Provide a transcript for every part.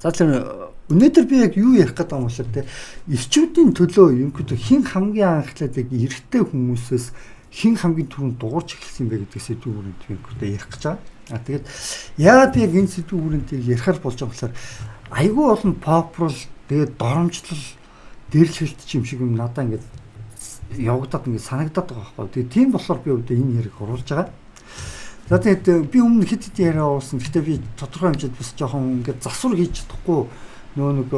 За тэгэхээр өнөөдөр би яг юу ярих гэдэг юм бэ те, эрчүүдийн төлөө ерөнхийдөө хэн хамгийн анхлаад яг эрэгтэй хүмүүсээс хэн хамгийн түрүүнд дуурч эхэлсэн бэ гэдэг сэдвийн хүрээнд би ерөнхийдөө ярих гэж байгаа. А тэгээд яагаад би яг энэ сэдвийн хүрээнд ярихаар болж байгаа болохоор айгүй олон попрол тэгээд доромжлол дээрлэхэлт юм шиг юм надаа ингээд явагдаад ингээд санагдаад байгаа байхгүй. Тэгээд тийм болохоор би өвдөө энэ яриг оруулж байгаа. За тэгээд би өмнө хэд хэд яриа оруулсан. Гэхдээ би тодорхой хэмжээд бас жоохон ингээд засвар хийж чадахгүй нөгөө нэг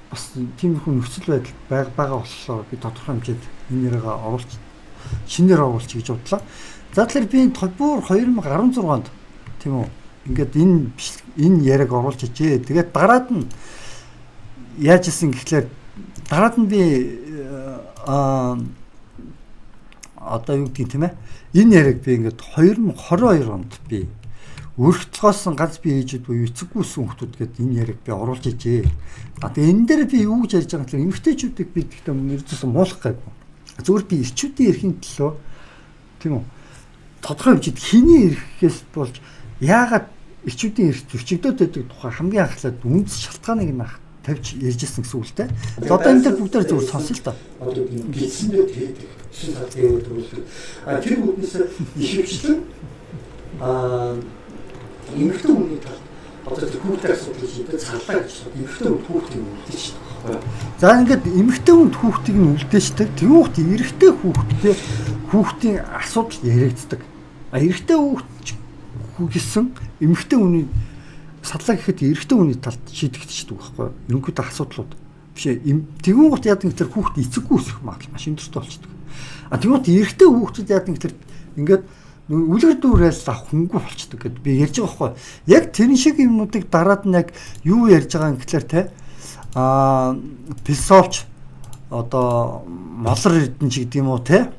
бас тиймэрхүү нөхцөл байдал байгаа болохоор би тодорхой хэмжээд энэ яриагаа оруулж шинээр оруулчих гэж бодлоо. За тэгэхээр би бүр 2016 онд тийм үү ингээд энэ яриаг оруулж ижээ. Тэгээд дараад нь яаж исэн гэхлээр дараад нь би одоо юу гэдгийг тийм ээ энэ яриаг би ингээд 2022 онд би өргөцгөөсөн ганц би ээжүүд буюу эцэггүйсэн хүмүүс гээд энэ яриаг би оруулж ижээ. А тэгээ энэ дээр би юу гэж ярьж байгаа гэхээр эмэгтэйчүүдийг би гэхдээ ердөөсөө муулах гайгүй. Зөвхөн би эрчүүдийн эрхийн төлөө тийм үү тодорхой хэмжээд хэний эрхээс болж яагаад эрчүүдийн эрх зөрчигдөд байдаг тухай хамгийн анхлаад үндэс шалтгааныг нь тавьж ярьж ирсэн гэсэн үг л дээ. Одоо энэ дээр бүгдээр зөвхөн сонсъё л доо. Одоо гидсэндээ тэгээд шин садгийн төрүүлдэг. А тэр үднээс ихэвчлэн эмэгтэй хүний талд одоо тэр хүүхдийн асуудал шийдэж царлаа гэж бодсон. Эмэгтэй хүн хүүхдийг үлдээж байгаа. За ингээд эмэгтэй хүн хүүхдийг нь үлдээждэг. Тэгвэл эрэгтэй хүүхдтэй хүүхдийн асуудал яригддаг. А эрэгтэй хүүхд гэсэн эмэгтэй хүний садлаа гэхэд эрэгтэй хүний талд шийдэгдчихдэг байхгүй юу? Ерөнхийдөө асуудлууд биш ээ. Тэгвэл гот яадаг гэхээр хүүхд эцэггүй өсөх магадлал маш өндөртэй болчихдог. А тэгвэл эрэгтэй хүүхдүүд яадаг гэхээр ингээд үлгэр дуурайл авах хөнгөө болчдөг гэд би ярьж байгаа байхгүй. Яг тэрэн шиг юмнуудыг дараад нь яг юу ярьж байгаа юм гэхлээр те философч одоо молор эрдэнэ ч гэдэг юм уу те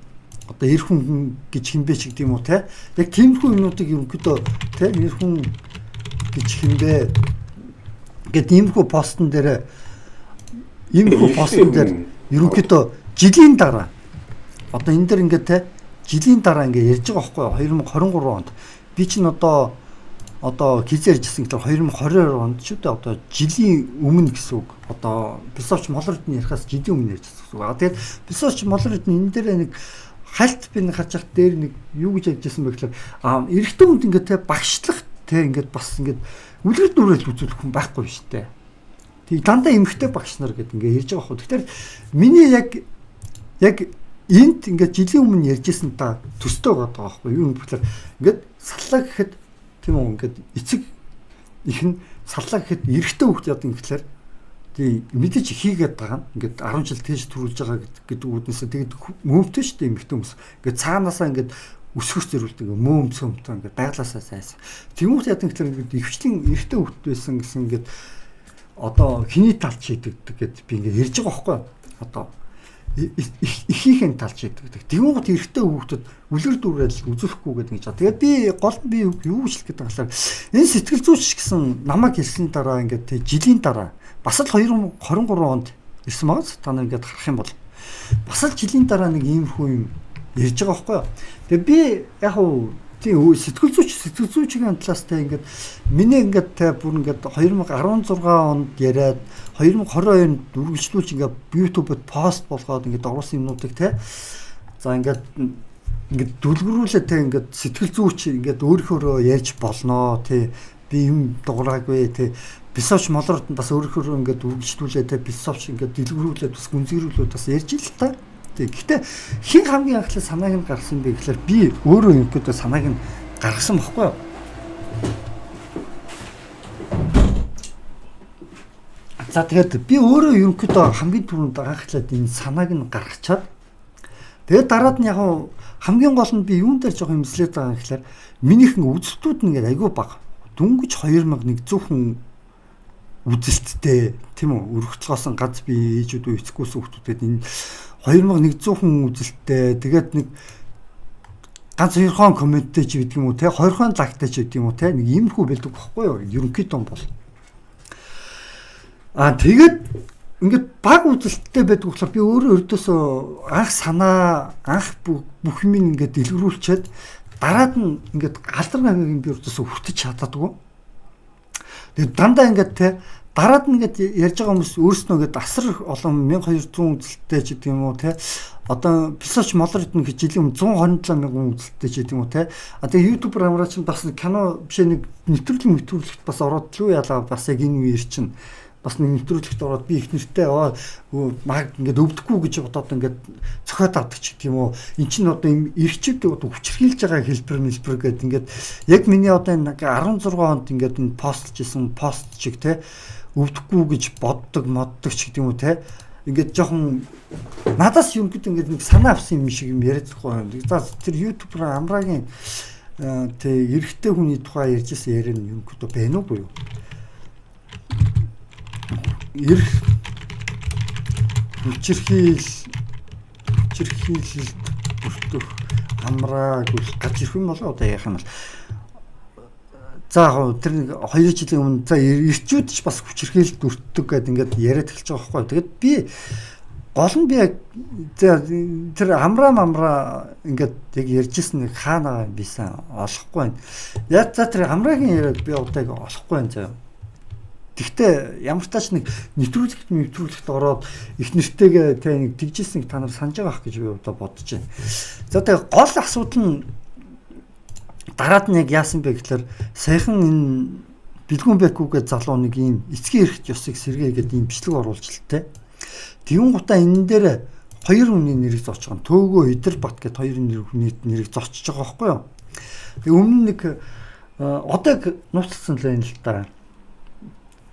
одоо эр хүн гэж хинбэ ч гэдэг юм уу те яг тиймэрхүү юмнуудыг ерөнхийдөө те эр хүн гэж хинбэ гэд иймэрхүү постн дээр ерөнхийдөө жилийн дараа одоо энэ дэр ингээд те жилийн дараа ингээ ярьж байгаа байхгүй 2023 онд би чинь одоо хизээ ярьжсэн гэхээр 2022 онд ч үү одоо жилийн өмнө гэсэн үг. Одоо философч Молор эрдэнэ ярихаас жилийн өмнө ярьжсэн гэсэн үг. Тэгээд философч Молор эрдэнэ энэ дээр нэг хальт би нэг харж хат дээр нэг юу гэж ярьжсэн бэ гэхээр эрэгтэй хүнд ингээ те багшлах те ингээд бас ингээд үлгэр дуурайл үзүүлэх хүн байхгүй шүү дээ. Тэг дандаа эмэгтэй багш нар гэдэг ингээ ярьж байгаа байхгүй. Тэгэхээр миний яг энд ингээд жилийн өмнө ярьжсэн та төстэй байгаа байхгүй юу юм бэлэр ингээд саллаа гэхэд тийм үү ингээд эцэг их нь саллаа гэхэд эрэгтэй хүүхд яадаг юм гэхлээр тий мэдээж хийгээд байгаа нь ингээд 10 жил тийш төрүүлж байгаа гэдэг үүднээсээ тэгээд мөөмтэй шүү дээ эмэгтэй хүмүүс ингээд цаанаасаа ингээд өсгөх зэрүүлдэг мөөм цөмтэй ингээд байглаасаа сайсан. Тэмүүт яадаг гэхлээр ингээд ивчлэн эрэгтэй хүүхд байсан гэсэн ингээд одоо хиний талд шийдэгдэг гэд би ингээд ярьж байгаа байхгүй одоо ихийнхэн талд шийдэгдэг. Тэгмүүд эрэгтэй хүүхдүүд үлгэр дуурайл үзүүлэхгүй гэдэг гэж. Тэгээд би гол нь би юу хэлэх гэдэг болохоор энэ сэтгэл зүйч гэсэн намайг хэлсний дараа ингээд тэг жилийн дараа бас л 2023 онд ирсэн байгаа. Та нар ингээд харах юм бол бас л жилийн дараа нэг иймэрхүү юм ярьж байгаа байхгүй юу. Тэгээд би яг уу тийм сэтгэл зүйчийн талаас тэ ингээд миний ингээд тэ бүр ингээд 2016 онд яриад 2022 онд үргэлжлүүлж ингээд YouTube-д пост болгоод ингээд оруулсан юмнуудыг тэ за ингээд дүлгэрүүлээ тэ ингээд сэтгэл зүйч ингээд өөрийнхөөрөө ярьж болноо тэ би юм дуурайгүй тэ философч Молорд нь бас өөрийнхөөрөө ингээд үргэлжлүүлээ тэ философч ингээд дэлгэрүүлээд бас гүнзгийрүүлээд бас ярьж ил та. Гэхдээ хэн хамгийн анхлаа санааг нь гаргасан бэ гэхлээр би өөрөө ерөнхийдөө санааг нь гаргасан бохгүй юу? За тэгээд би өөрөө ерөнхийдөө хамгийн түрүүнд анхлаад энэ санааг нь гаргачаад тэгээд дараад нь яг хамгийн гол нь би юун дээр жоох имслээд байгаа юм гэхлээр минийхэн үзэлтүүд нь ингээд айгүй бага. Дөнгөж 2100 хүн үзэлттэй тийм үү? Өргөцгөөсөн ганц би ээжүүд үү эцэггүйсэн хүмүүстэд энэ 2100 хүн үзэлттэй тэгээд нэг ганц 2хон комменттэй ч гэдэг юм уу те 20хон лайктай ч гэдэг юм уу те нэг иймэрхүү байдаг байхгүй юу ерөнхийдөө бол тэгээд ингээд баг үзэлттэй байдаг болохоор би өөрөө өрдөөсөө анх санаа анх бүх юм ингээд дэлгэрүүлчихэд дараад нь ингээд галдар навыг би өрдөөсөө хүртэж чаддаггүй. Тэгээд дандаа ингээд те Дараад нь ингээд ярьж байгаа хүмүүс өөрснөө ингээд асар олон 1200 үзэлттэй ч гэдэг юм уу те. Одоо Писоч Молор эдэн гэж жилийн өмнө 127 мянган үзэлттэй ч гэдэг юм уу те. А тэгээ YouTuber амраа чинь бас кино биш нэг нэвтрүүлэг бас ороод л үү ялаа бас яг энэ үеэр чинь бас нэг нэвтрүүлэгт ороод би их нэртэй маг ингээд өвдөхгүй гэж бодоод ингээд цохиод авдаг ч гэдэг юм уу. Эн чинь одоо юм эрчүүд одоо хүчрхийлж байгаа хэлбэр мэлбэр гэдэг ингээд яг миний одоо энэ 16 онд ингээд энэ постлж исэн пост чиг те өвдөхгүй гэж боддог моддог ч гэдэг юм уу те. Ингээд жоохон надаас юм гэдэг ингээд нэг санаа авсан юм шиг юм яриад байгаа юм. За тэр YouTuber амраагийн тэ эрэгтэй хүний тухай ярьж исэн яриа нь юм гэдэг байна уугүй юу? Эрх хүчирхийлэлд өртөх амрааг гарч ирэх юм болоо одоо яах юм бол. За яг тэр нэг 2 жилийн өмнө за эрчүүд ч бас хүчирхийлэлд өртдөг гэд ингээд яриад эхэлж байгаа байхгүй. Тэгээд би гол нь би яг тэр амраа ингээд яг ярьжсэн нэг хаана би сайн олохгүй байна. Яг за тэр амраагийн яриаг би одоо яг олохгүй байна заяа. Тэгтээ ямар ч тач нэг нэвтрүүлэгт ороод их нэртэйгээ тэ нэг тэгжсэн та нар санаж байгаа ах гэж би одоо бодож байна. За тэгээ гол асуудал нь дараад нь яг яасан бэ гэхлээр саяхан энэ Бэлгүн Бэкүгээ залуу нэг ийм эцгийн эрхт ёсыг сэргээ гэдэг ийм бичлэг оруулж л тэ. Тэгүн гутаа энэ дээр хоёр хүний нэрийг зоож байгаа. Төөгөө Идэрбат гэд хоёр хүний нэрийг зочж байгаа байхгүй юу? Тэг өмнө нэг одоо яг нууцлсан л байна л да.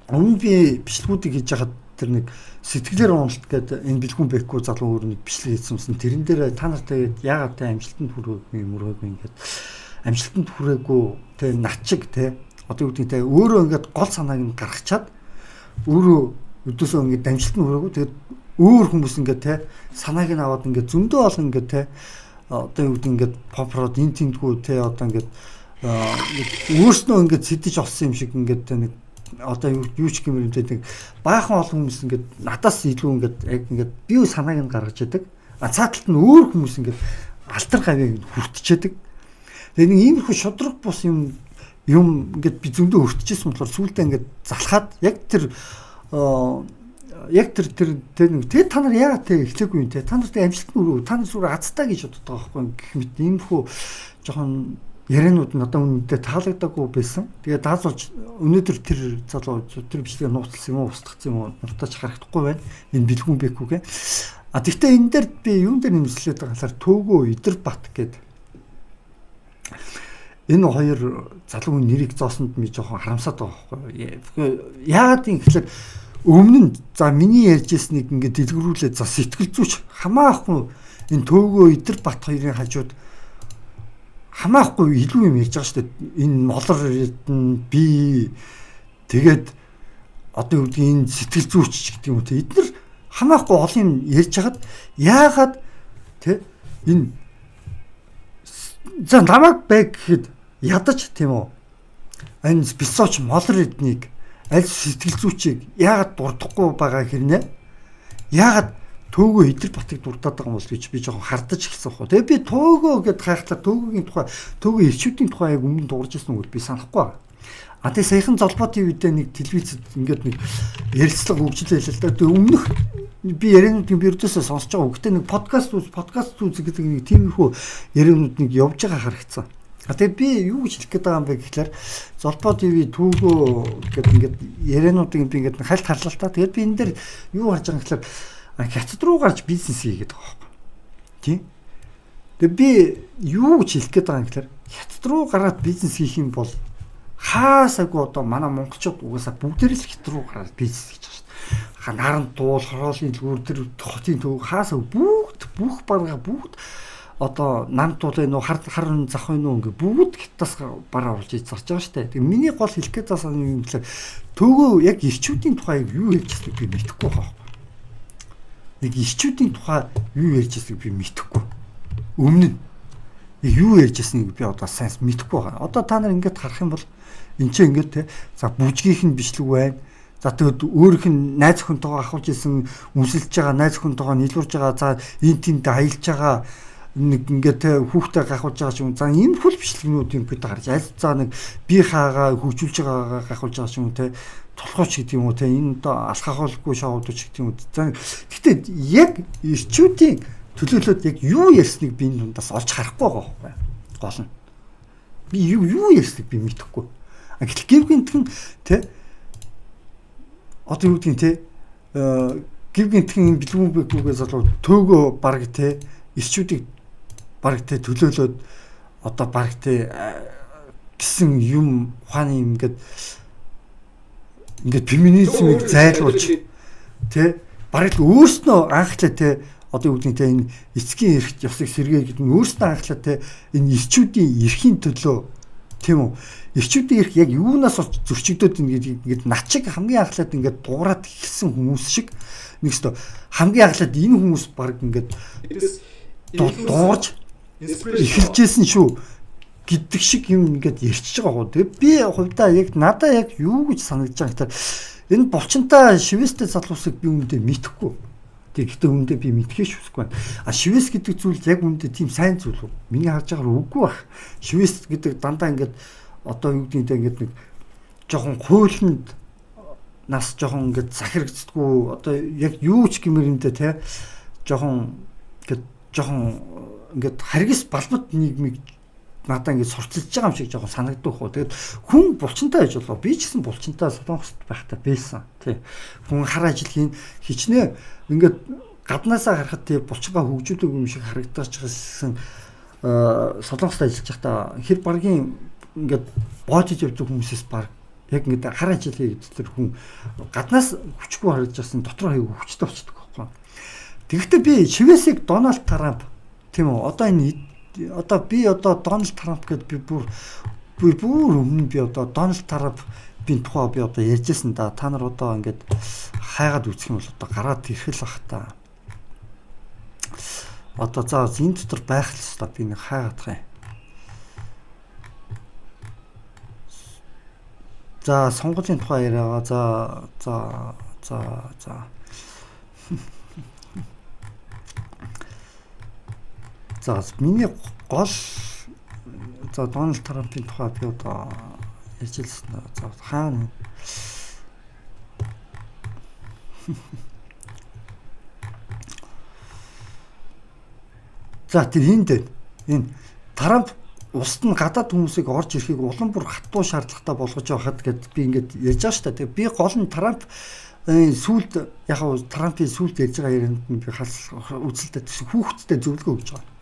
Өмнө би бичлэгүүдийг хийж байхад тэр нэг сэтгэлээр уналт гэдэг энэ Бэлгүн Бэкү залуу өөр нэг бичлэг хийсэн. Тэрэн дээр та нартай яагаад та амжилтанд хүрээгүй мөрөөгүй ингээд амжилтанд хүрээгүй тэ начиг тэ одоо юу гэдэг тэ өөрөө ингээд гол санааг нь гаргачаад өөрөө өдөөсөө ингээд амжилтанд хүрээгүй тэгээд өөр хүмүүс ингээд тэ санааг нь аваад ингээд зөндөө олон ингээд тэ одоо юу гэдэг ингээд попрод эн тэндгүү тэ одоо ингээд өөрснөө ингээд сэдэж олсон юм шиг ингээд тэ нэг одоо юу ч гэмээр юм тэ нэг баахан олон хүмүүс ингээд надаас илүү ингээд яг ингээд би санааг нь гаргаж яадаг. А цааталт нь өөр хүмүүс ингээд алтар гавийг хүртчихэд. Тэгээ нэг иймэрхүү шудраг бус юм ингээд би зөндөө өртөжсэн болохоор сүүлдээ ингээд залхаад яг тэр тэр нэг тэгээ та нар яагаад тэ эхлэегүй юм те та нар тэ амжилт нь та нар зүгээр азтай гэж боддог байгаа байхгүй гэх мэт иймэрхүү жоохон ярианууд нь одоо үнэндээ таалагдаагүй байсан. Тэгээ даазуулж өнөөдөр тэр залуу тэр бичлэгээ нууцлсан юм уу устгацсан юм уу нутаач харагдахгүй байна. Энэ Бэлгүн Бэкүгээ. А тэгтээ энэ дээр би юун дээр нэмслээд байгаа талаар Төөгөө Идэрбат гэдэг энэ хоёр залуугийн нэрийг зоосонд ми жоохон харамсаад байгаа байхгүй. Яагаад юм гэхэлэр өмнө нь за миний ярьж ирснийг ингээд дэлгэрүүлээд за сэтгэл зүйч хамаахгүй энэ Төөгөө Идэрбат хоёрын хажууд хамаахгүй илүү юм ярьж байгаа шүү дээ. Энэ молор эрдэн би тэгээд одоо юу гэдэг энэ сэтгэл зүйч гэдэг юм уу те эднэр хамаахгүй олон юм ярьж хагаад яагаад те энэ за намайг бай гэхэд ядаж тийм үү энэ бисооч молор эднийг аль сэтгэл зүйчийг яагаад дурдахгүй байгаа хэрнээ яагаад Төөгөө Идэрбатыг дурдаад байгаа юм бол гэж би жоохон хардаж эхэлсэн байхгүй. Тэгээ би Төөгөө гэд хайхлаа Төөгөөгийн тухай Төөгөө эрчүүдийн тухай яг өмнө дурж ирсэн үг би санахгүй байгаа. А тэгээ саяхан Золбоо ТV-д нэг телевизэд ингээд нэг ярилцлага өгчлээ л да. Тэгээ өмнөх би яриануудыг би ердөөсөө сонсож байгаа. Гэхдээ нэг подкаст үз гэдэг нэг тиймэрхүү ярианууд нэг явж байгаа харагдсан. А тэгээ би юу гэж хэлэх гээд байгаа юм бэ гэхлээр Золбоо ТV Төөгөө гэд ингээд яриануудыг би ингээд хальт харлаа л та. Тэгээд би энэ дээр юу харж байгаа юм гэхлээр хятад руу гарч бизнес хийгээд байгаа байхгүй. Тийм. Тэгээ би юу гэж хэлэх гээд байгаа юм гэхлээр хятад руу гараад бизнес хийх юм бол хаасаагүй одоо манай монголчууд угаасаа бүгдээр л хятад руу гараад бизнес хийж байгаа шүү дээ. Наран дуул, хороолын дэлгүүр, тэр хотын төв хаасаа бүгд бүх барга бүгд одоо нам туулын нүү хар хар зах вэ нүү ингээ бүгд хятадас бараа оруулж зарж байгаа шүү дээ. Тэгээ миний гол хэлэх гээд байгаа юм гэхлээр Төөгөө яг эрчүүдийн тухай юу ярьж байгааг би мэдэхгүй байгаа. Нэг эрчүүдийн тухай юу ярьж байгааг би мэдэхгүй. Өмнө нь юу ярьж байсныг би одоо сайн мэдэхгүй байгаа. Одоо та нар ингээд харах юм бол энэ ч ингээд те за бүжгийнх нь бичлэг байна. За тэгэд өөрийнх нь найз охинтойгоо ахуулж исэн үнсэлж байгаа найз охинтойгоо нийлүүлж байгаа за энэ тэнд аялж байгаа нэг ингээд те хүүхдээ гахуулж байгаа ч юм. За ийм хөл бичлэгнүүд юм бид гарч аль за нэг бие хаагаа хөгжүүлж байгаагаа гахуулж байгаа ч юм те. тулхууч гэдэг юм уу те, энэ одоо алхахуулгүй шоудууч гэдэг юм уу. За гэхдээ яг эрчүүдийн төлөөлөөд яг юу ярьсныг би энэ дундаас олж харахгүй байгаа байхгүй гол нь. Би юу ярьсныг би мэдэхгүй. А гэтэл гів гинтхэн те одоо юу гэдгийг те гів гинтхэн бэлгүүн бэкүүгээ залуу төөгөө баг те эрчүүдийг баг те төлөөлөөд одоо баг те гэсэн юм ухааны юм ингээд феминизмыг зайлуулж тэ бараг л өөрснөө анхлаа тэ одоо юу гэдгийг тэ энэ эцгийн эрх ёсыг сэргээ гэдэг нь өөрснөө анхлаа тэ энэ эрчүүдийн эрхийн төлөө тийм үү, эрчүүдийн эрх яг юунаас зөрчигдөд байна гэдгийг ингээд начиг хамгийн анхлаад ингээд дуурайд эхэлсэн хүмүүс шиг нэг өстө хамгийн анхлаад энэ хүмүүс бараг ингээд дуурж эхэлжсэн шүү гэдэг шиг юм ингээд ярьчихж байгаа хөө. Тэгээ би хувьдаа яг надаа яг юу гэж санагдаж байгаа гэхээр энэ булчинтай шивэстэй залуусыг би үүндээ мэдэхгүй. Тэгээ гэхдээ үүндээ би мэдхээ шүсэхгүй байна. А шивэс гэдэг зүйл яг үүндээ тийм сайн зүйл үү? Миний харж байгаагаар үгүй бах. Шивэс гэдэг дандаа ингээд одоо юу гэдгийг ингээд нэг жоохон хуулинд нас жоохон ингээд захирагддаггүй одоо яг юу ч гэмээр юмдээ те жоохон ингээд жоохон ингээд харгас балбат нийгмийг надаа ингээд сурталчилж байгаа юм шиг жоохон санагдах уу. Тэгээд хүн булчинтай байж болоо. Би ч гэсэн булчинтай Солонгост байхдаа байсан. Тий. Хүн хар ажил хийн хичнээн ингээд гаднаасаа харахад тий булчингаа хөгжүүлэг юм шиг харагдаж байсан. Солонгост ажиллаж байхдаа хэр баргийн ингээд боожиж явдаг хүмүүсээс баг яг ингээд хар ажил хийгээд тэр хүн гаднаас хүчгүй харагдаж байсан дотроо аягүй хүчтэй болчихдог байхгүй. Тэгэхдээ би Швецийг Дональд Трамп тийм үү одоо энэ одоо би одоо Дональд Трамп гэдээ би бүр өмнө би одоо Дональд Трамп би тухай би одоо ярьжсэн да. Та нар одоо ингээд хайгаад үзэх юм бол одоо гараад ирэх л бах та. Одоо за энэ дотор байх л хэвээр би нэг хайгаадах юм. За сонгуулийн тухай яриагаа. За за за за. За миний гол за Дональд Трампын тухай би одоо ярьж ирсэн. За хаана За тэр энд энэ Трамп улсад нь гадаад хүмүүсийг орж ирэхийг улам бүр хатуу шаардлагатай болгож байхад гэд би ингээд ярьж байгаа шүү дээ. Тэгээ би гол нь Трамп сүүлд яг нь Трампын сүүлд ярьж байгаа ярианд нь би хас үзэлтэй хүүхдтэй зөвлөгөө өгч байгаа.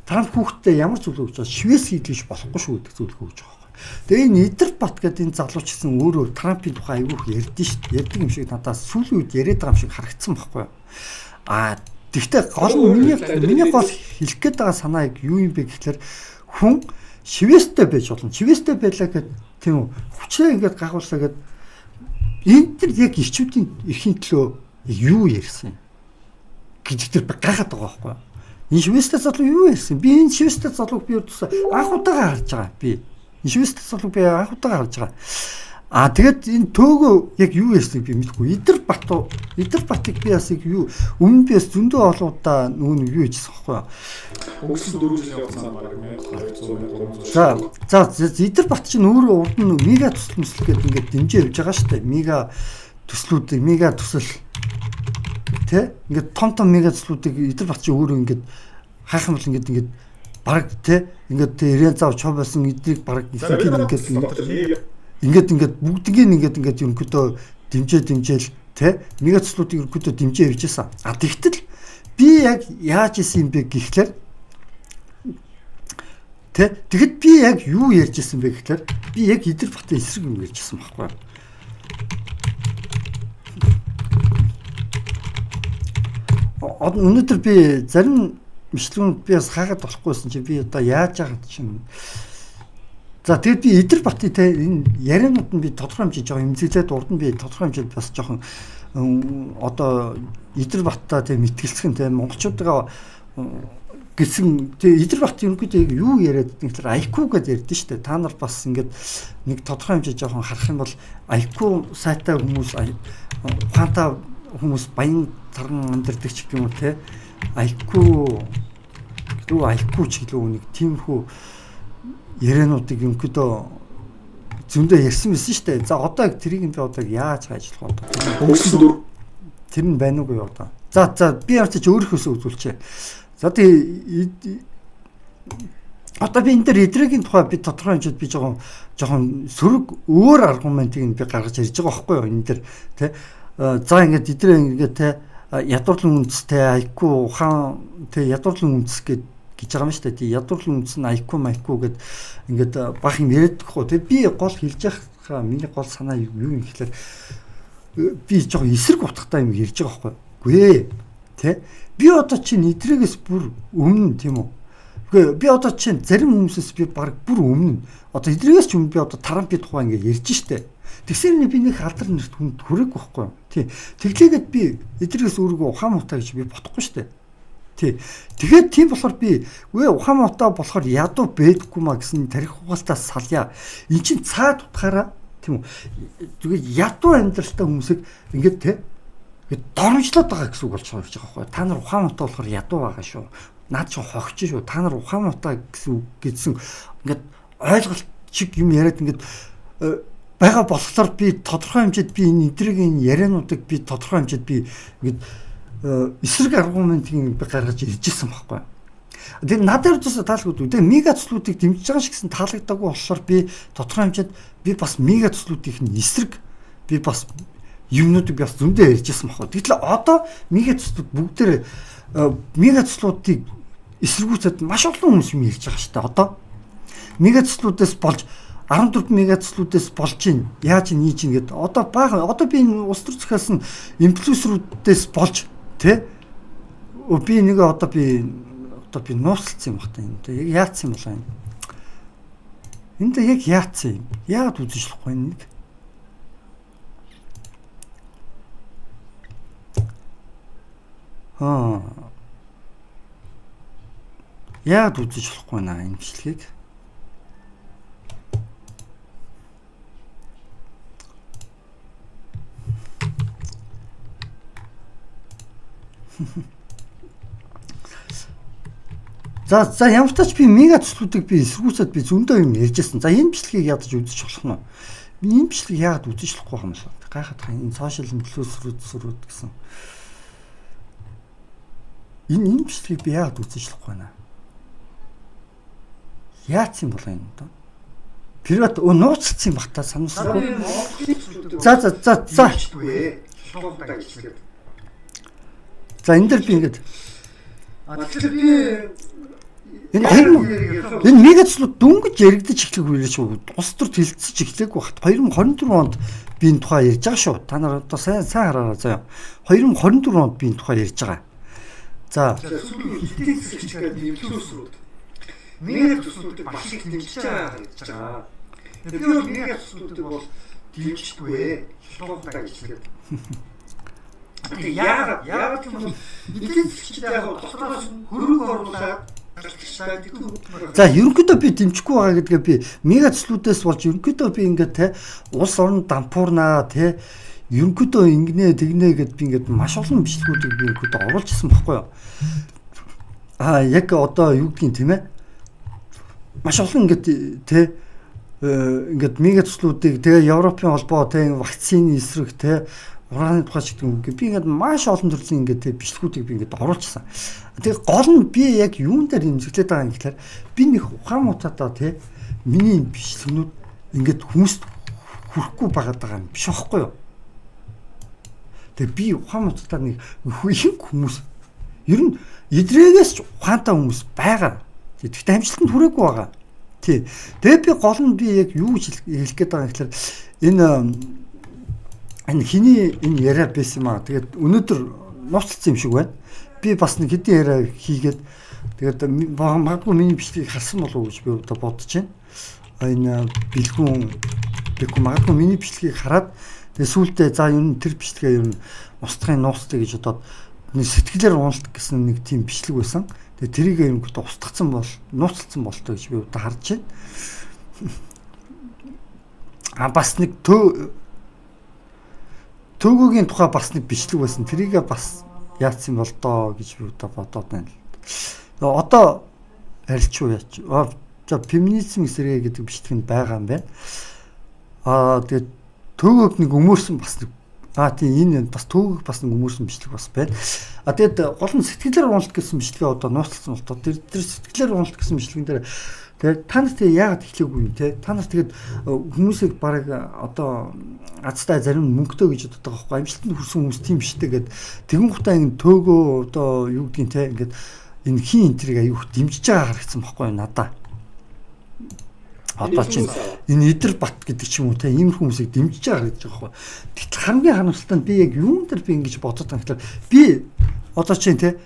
Трамп хүүхдтэй ямар зөвлөгөө өгч байгаа? Швейц хийдгийш болохгүй шүү гэдэг зөвлөгөө өгч байгаа байхгүй. Тэгээ энэ Идэр Бат гэдэг энэ залууч гэсэн өөрөө Трампын тухай айгүйх ярьдэн шүү дээ. Ярьдаг юм шиг надаас сүүлийн үед яриад байгаа юм шиг харагдсан байхгүй юу? Аа тэгвэл гол нь миний гол хэлэх гээд байгаа санаа яг юу юм бэ гэхлээр хүн шивэстэй байж болно. Шивэстэй байлаа гэд тийм үү? Хүчээ ингээд гагуулсаа гэд энэ төр яг ирчүүдийн эрхийн төлөө юу ярьсан юм гэж тэр гайхаад байгаа байхгүй юу? Энэ шивэстэй залуу юу ярьсан? Би энэ шивэстэй залууг би ердөөсөө анх удаага харж байгаа. Би энэ шивэстэй залууг би анх удаага харж байгаа. Аа тэгэд энэ төөгөө яг юу ярьсныг би мэдэхгүй. Идэр Бат уу? Идэр Батыг би бас яг юу өмнө би бас зөндөө олон удаа нөгөө нэг юу хийжсэн байхгүй юу? Өнгөрсөн 4 жилийн хугацаанд бараг 1200 1300. За за Идэр Бат чинь өөрөө урд нь мега төсөл мөсөл гэдэг ингээд дэмжиж явж байгаа шүү дээ. Мега төслүүдийг мега төсөл тэ ингээд том том мега төслүүдийг Идэр Бат чинь өөрөө ингээд хайх юм бол ингээд ингээд бараг тэ ингээд тэ Ирэн зав чов байсан эдрийг бараг ингээд ингээд бүгднийг ингээд ингээд ерөнхийдөө дэмжээл тэ мега төслүүдийг ерөнхийдөө дэмжээ явж байсан. А тэгтэл би яг яаж исэн юм бэ гэхлээр тэ тэгэд би яг юу ярьж исэн бэ гэхлээр би яг Идэр Батын эсрэг юм ярьж исэн байхгүй юу? Өнөөдөр би зарим бичлэгүүд би бас хаагаад болохгүйсэн чи би одоо яаж яагаад чинь. За тэгэд би Идэр Батын те энэ ярианууд нь би тодорхой хэмжээ жоохон эмзэглээд урд нь би тодорхой хэмжээнд бас жоохон одоо Идэр Баттай те мэтгэлцэх нь те монголчуудаа гэсэн те Идэр Бат ерөнхийдөө юу яриад байдаг гэхээр IQ гэдээ ярьдэн шүү дээ. Та нар бас ингээд нэг тодорхой хэмжээ жоохон харах юм бол IQ сайтай хүмүүс ухаантай хүмүүс баян тарган амьдардаг ч гэх юм уу те IQ гэдэг IQ ч гэлөө нэг тиймэрхүү яриануудыг ерөнхийдөө зөндөө ярьсан байсан шүү дээ. За одоо яг тэрийг би одоо яаж хайж болох вэ? Өнгөрсөн дөрөв тэр нь байна уугүй юу одоо. За за би ямар ч өөрийнхөөсөө үзүүлчихье. За тэгээ одоо би энэ дээр эдрэгийн тухай би тодорхой хэмжээд би жоохон сөрөг өөр аргументыг би гаргаж ярьж байгаа байхгүй юу энэ дээр тий. За ингээд эдрээ ингээд тий ядуурлан үндэстэй IQ ухаан тий ядуурлан үндэс гэж байгаа юм шүү дээ. Тий ядуурлан үндэс нь IQ IQ гэд ингээд бах юм яриад байхгүй. Тэгээ би гол хэлж яхаа миний гол санаа юу юм гэхлээр би жоохон эсрэг утгатай юм ярьж байгаа байхгүй. Үгүй ээ. Тэ? Би одоо чинь эдрэгээс бүр өмнө тийм үү? Үгүй би одоо чинь зарим хүмүүсээс би баг бүр өмнө одоо эдрэгээс ч өмнө би одоо Трампын тухай ингээд ярьж штэ. Тэгсээр би нэг алдар нэрт хүнд хүрээгүй байхгүй юу? Тий. Тэглээгээд би эдрэгээс өөрийгөө ухаан муутай гэж би бодохгүй штэ. Тий. Тэгэхээр тийм болохоор би үгүй ухаан муутай болохоор ядуу бэдэггүй маа гэсэн тарих угаалтаас салъя. Эн чинь цаад утгаараа тийм үү? Зүгээр ядуу амьдралтай хүмүүсийг ингээд те ингээд доромжлоод байгаа гэсэн үг болж байгаа байхгүй. Та нар ухаан муутай болохоор ядуу байгаа шүү. Наад чи хогч шүү. Та нар ухаан муутай гэсэн үг гэсэн ингээд ойлголт чиг юм яриад ингээд байгаа болохоор би тодорхой хэмжээд би энэ эдрийн яриануудыг би тодорхой хэмжээд би ингээд эсрэг аргументыг би гаргаж ирж исэн байхгүй. Тэгээ надад ердөөсөө таалагдгүй. Тэгээ мега төслүүдийг дэмжиж байгаа шигсэн таалагдаагүй болохоор би тодорхой хэмжээд би бас мега төслүүдийнх нь эсрэг би бас юмнуудыг бас зөндөө ярьж исэн байхгүй. Гэтэл одоо мега төслүүд бүгдээр мега төслүүдийг эсэргүүцээд маш олон хүмүүс юм ярьж байгаа шүү дээ. Одоо мега төслүүдээс болж 14 мега төслүүдээс болж ийн яаж нийж ийн гэд одоо бага одоо би энэ улс төр зохиосон инфлюенсерүүдээс болж тэ би нэг одоо би нууцлцсан юм бах та энэ яг яатсан юм болоо энэ. Энд яг яатсан юм. Яагаад үзэж болохгүй энэ нэг. Аа. Яагаад үзэж болохгүй наа энэ бичлэгийг? За за ямар ч тач би мега төслүүдийг би эсэргүүцээд би зөндөө юм ярьжсэн. За энэ бичлэгийг ядаж үзэж болох нь. Би энэ бичлэгийг яагаад үзэж болохгүй юм бэ? Гайхаад байгаа энэ сошиал инфлюенсерүүд гэсэн. Энэ бичлэгийг би яагаад үзэж болохгүй байна? Яатсан болоо энэ одоо? Приват нууцлсан юм бах та санамсаргүй. За за за за. За энэ дэр би ингээд тэгэхээр би энэ мега төслүүд дөнгөж яригдаж эхлэх үеэр шүү. Улс төр хэлцэж эхлэегүй багт 2024 онд би энэ тухай ярьж байгаа шүү. Та нар одоо сайн сайн хараарай заяа. 2024 онд би энэ тухай ярьж байгаа. За эдийн засгийн чиглэлд инфлюенсерүүд мега төслүүдийг маш их дэмжиж байгаа гэж байгаа. Би бол мега төслүүдийг бол дэмждэггүй. Шулуунтай гэж хэлээд. Тэгээ яагаад гэвэл эдийн засгчид яг дотроос хөрөнгө оруулаад За ерөнхийдөө би дэмжихгүй байгаа гэдгээ би мега төслүүдээс болж ерөнхийдөө би ингээд те улс орон дампуурнаа те ерөнхийдөө ингэнэ тэгнэ гэд би ингээд маш олон бичлэгүүдийг би ерөнхийдөө оруулж ирсэн баггүй юу. Аа яг одоо юу гэдгийг тийм ээ маш олон ингээд те ингээд мега төслүүдийг тэгээ Европын холбоо те вакцины эсрэг те ураны тухай ч гэдэг юм би ингээд маш олон төрлийн ингээд те бичлэгүүдийг би ингээд оруулчихсан. Тэгээ гол нь би яг юун дээр имзэглээд байгаа юм гэхээр би нэг ухаан муутадаа те миний бичлэгнүүд ингээд хүмүүст хүрэхгүй байгаад байгаа юм биш байхгүй юу? Тэгээ би ухаан муутадаа нэг ихэнх хүмүүс ер нь эдрэгээс ч ухаантай хүмүүс байгаа. Тэгэхдээ амжилтанд хүрээгүй байгаа. Тий. Тэгээ би гол нь би яг юу гэж хэлэх гээд байгаа юм гэхээр энэ хиний энэ яриа байсан юм аа. Тэгээд өнөөдөр нууцлсан юм шиг байна. Би бас нэг хэдийн яриа хийгээд тэгээд магадгүй миний бичлэгийг харсан болов уу гэж би одоо бодож байна. Энэ бэлгүүн бэлгүү магадгүй миний бичлэгийг хараад тэгээд сүүлдээ за ер нь тэр бичлэгээ ер нь устгахын нууцтай гэж бодоод нэг сэтгэлээр уналт гэсэн нэг тийм бичлэг байсан. Тэгээд тэрийг ер нь устгацсан бол нууцлсан болтой гэж би одоо харж байна. А бас нэг Төгөөгийн тухай бас нэг бичлэг байсан. Тэрийгээ бас яатсан бол доо гэж би одоо бодоод байна. Одоо арилчуу яач. За феминизм эсрэгэ гэдэг бичлэг нь байгаа юм байна. Тэгээд төгөөг нэг өмөрсөн бас нэг тийм энэ бас төгөөг бас нэг өмөрсөн бичлэг бас байна. Тэгээд гол нь сэтгэлээр уналт гэсэн бичлэгээ одоо нууцлсан бол тэр сэтгэлээр уналт гэсэн бичлэгэн дээр тэгээд та нар тэгээ яагаад эхлэегүй юм те? Та нар тэгээд хүмүүсийг бараг одоо азтай зарим мөнгөтэй гэж боддог байхгүй, амжилтанд хүрсэн хүмүүс тийм штэ гэд тэгэн гутаа энэ төөгөө одоо юу гэдгийг те ингээд энэ хин энтрийг аюух дэмжиж байгаа харагдсан байхгүй надаа. Одоо чинь энэ Идэр Бат гэдэг ч юм уу те ийм хүмүүсийг дэмжиж байгаа гэж байгаа байхгүй. Гэтэл хамгийн харамсалтай нь би яг юун дээр би ингэж бодод байгаа гэхээр би одоо чинь те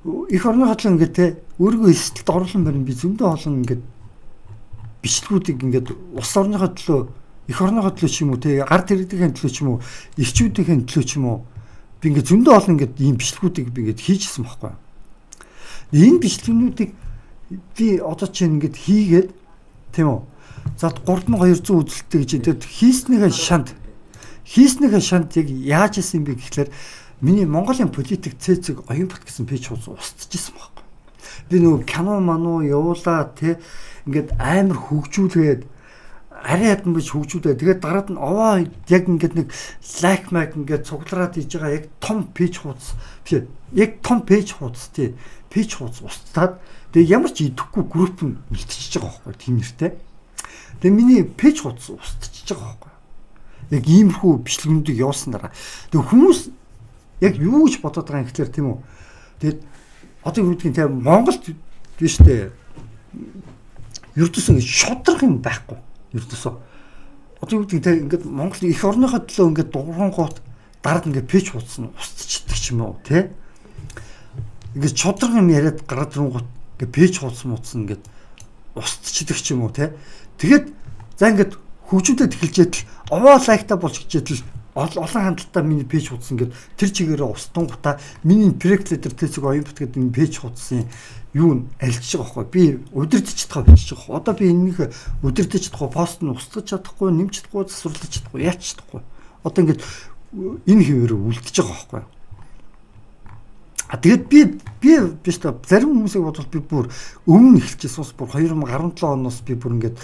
эх орныхоо төлөө ингээд те өөрийгөө эсэлт оруулан барин би зөндөө олон ингээд бичлэгүүдийг ингээд улс орныхоо төлөө эх орныхоо төлөө ч юм уу те ард иргэдийн төлөө ч юм уу эрчүүдийн төлөө ч юм уу би ингээд зөндөө олон ингээд ийм бичлэгүүдийг би ингээд хийжсэн байхгүй. Энэ бичлэгнүүдийг би одоо чинь ингээд хийгээд тийм үү. За 3200 үзэлттэй гэж тэгээд хийснийхээ шанд яг яаж исэн юм бэ гэхлээр миний Монголын политик цэцэг оюунбат гэсэн пэйж хуудас устчихсан байхгүй. Би нөгөө кино мануу явуулаа те ингээд амар хөгжүүлээд арай хатан биш хөгжүүлээ. Тэгээд дараад нь овоо яг ингээд нэг лайк майк ингээд цуглараад хийж байгаа яг том пэйж хуудас биш яг том пэйж хуудас тий пэйж хуудас устдаад тэгээд ямар ч идэхгүй групп нь үлдчихэж байгаа байхгүй тийм нэртэй. Тэгээ миний пэйж хуудас устчихэж байгаа байхгүй. Яг иймэрхүү бичлэгнүүдийг явуулсан дараа. Тэгээ хүмүүс яг юу гэж бодоод байгаа юм гэхлээр тийм үү. Тэгээд одоо юу гэдгийг те Монголд биш үү. Ердөөсөө шудраг юм байхгүй. Ердөөсөө. Одоо юу гэдгийг те ингээд Монгол эх орныхоо төлөө ингээд дуурангуут дараад ингээд пэйж хуудас нь устчихдаг ч юм уу те. Ингээд шудраг юм яриад гараад ирэнгуут ингээд пэйж хуудас муудсан ингээд устчихдаг ч юм уу те. Тэгээд за ингээд хөгжүүлээд эхэлжээд л овоо лайктай болж хичээд л олон хандалтаа миний пэйж хуудас ингээд тэр чигээрээ устангуудаа миний проект лидер тэцэг оюунбат гэдэг энэ пэйж хуудсын юу н альчиж байгаа байхгүй. Би удирдах чадхаа бичиж байгаа. Одоо би энэнийг удирдах чадахгүй, пост нь устгах чадахгүй, нэмж чадахгүй, засварлаж чадахгүй, яач чадахгүй. Одоо ингээд энэ хэвээр үлдчихэж байгаа байхгүй. Тэгээд би биш та зарим хүмүүсийг бодвол би бүр өмнө эхэлчихсэн ус бүр 2017 оноос би бүр ингээд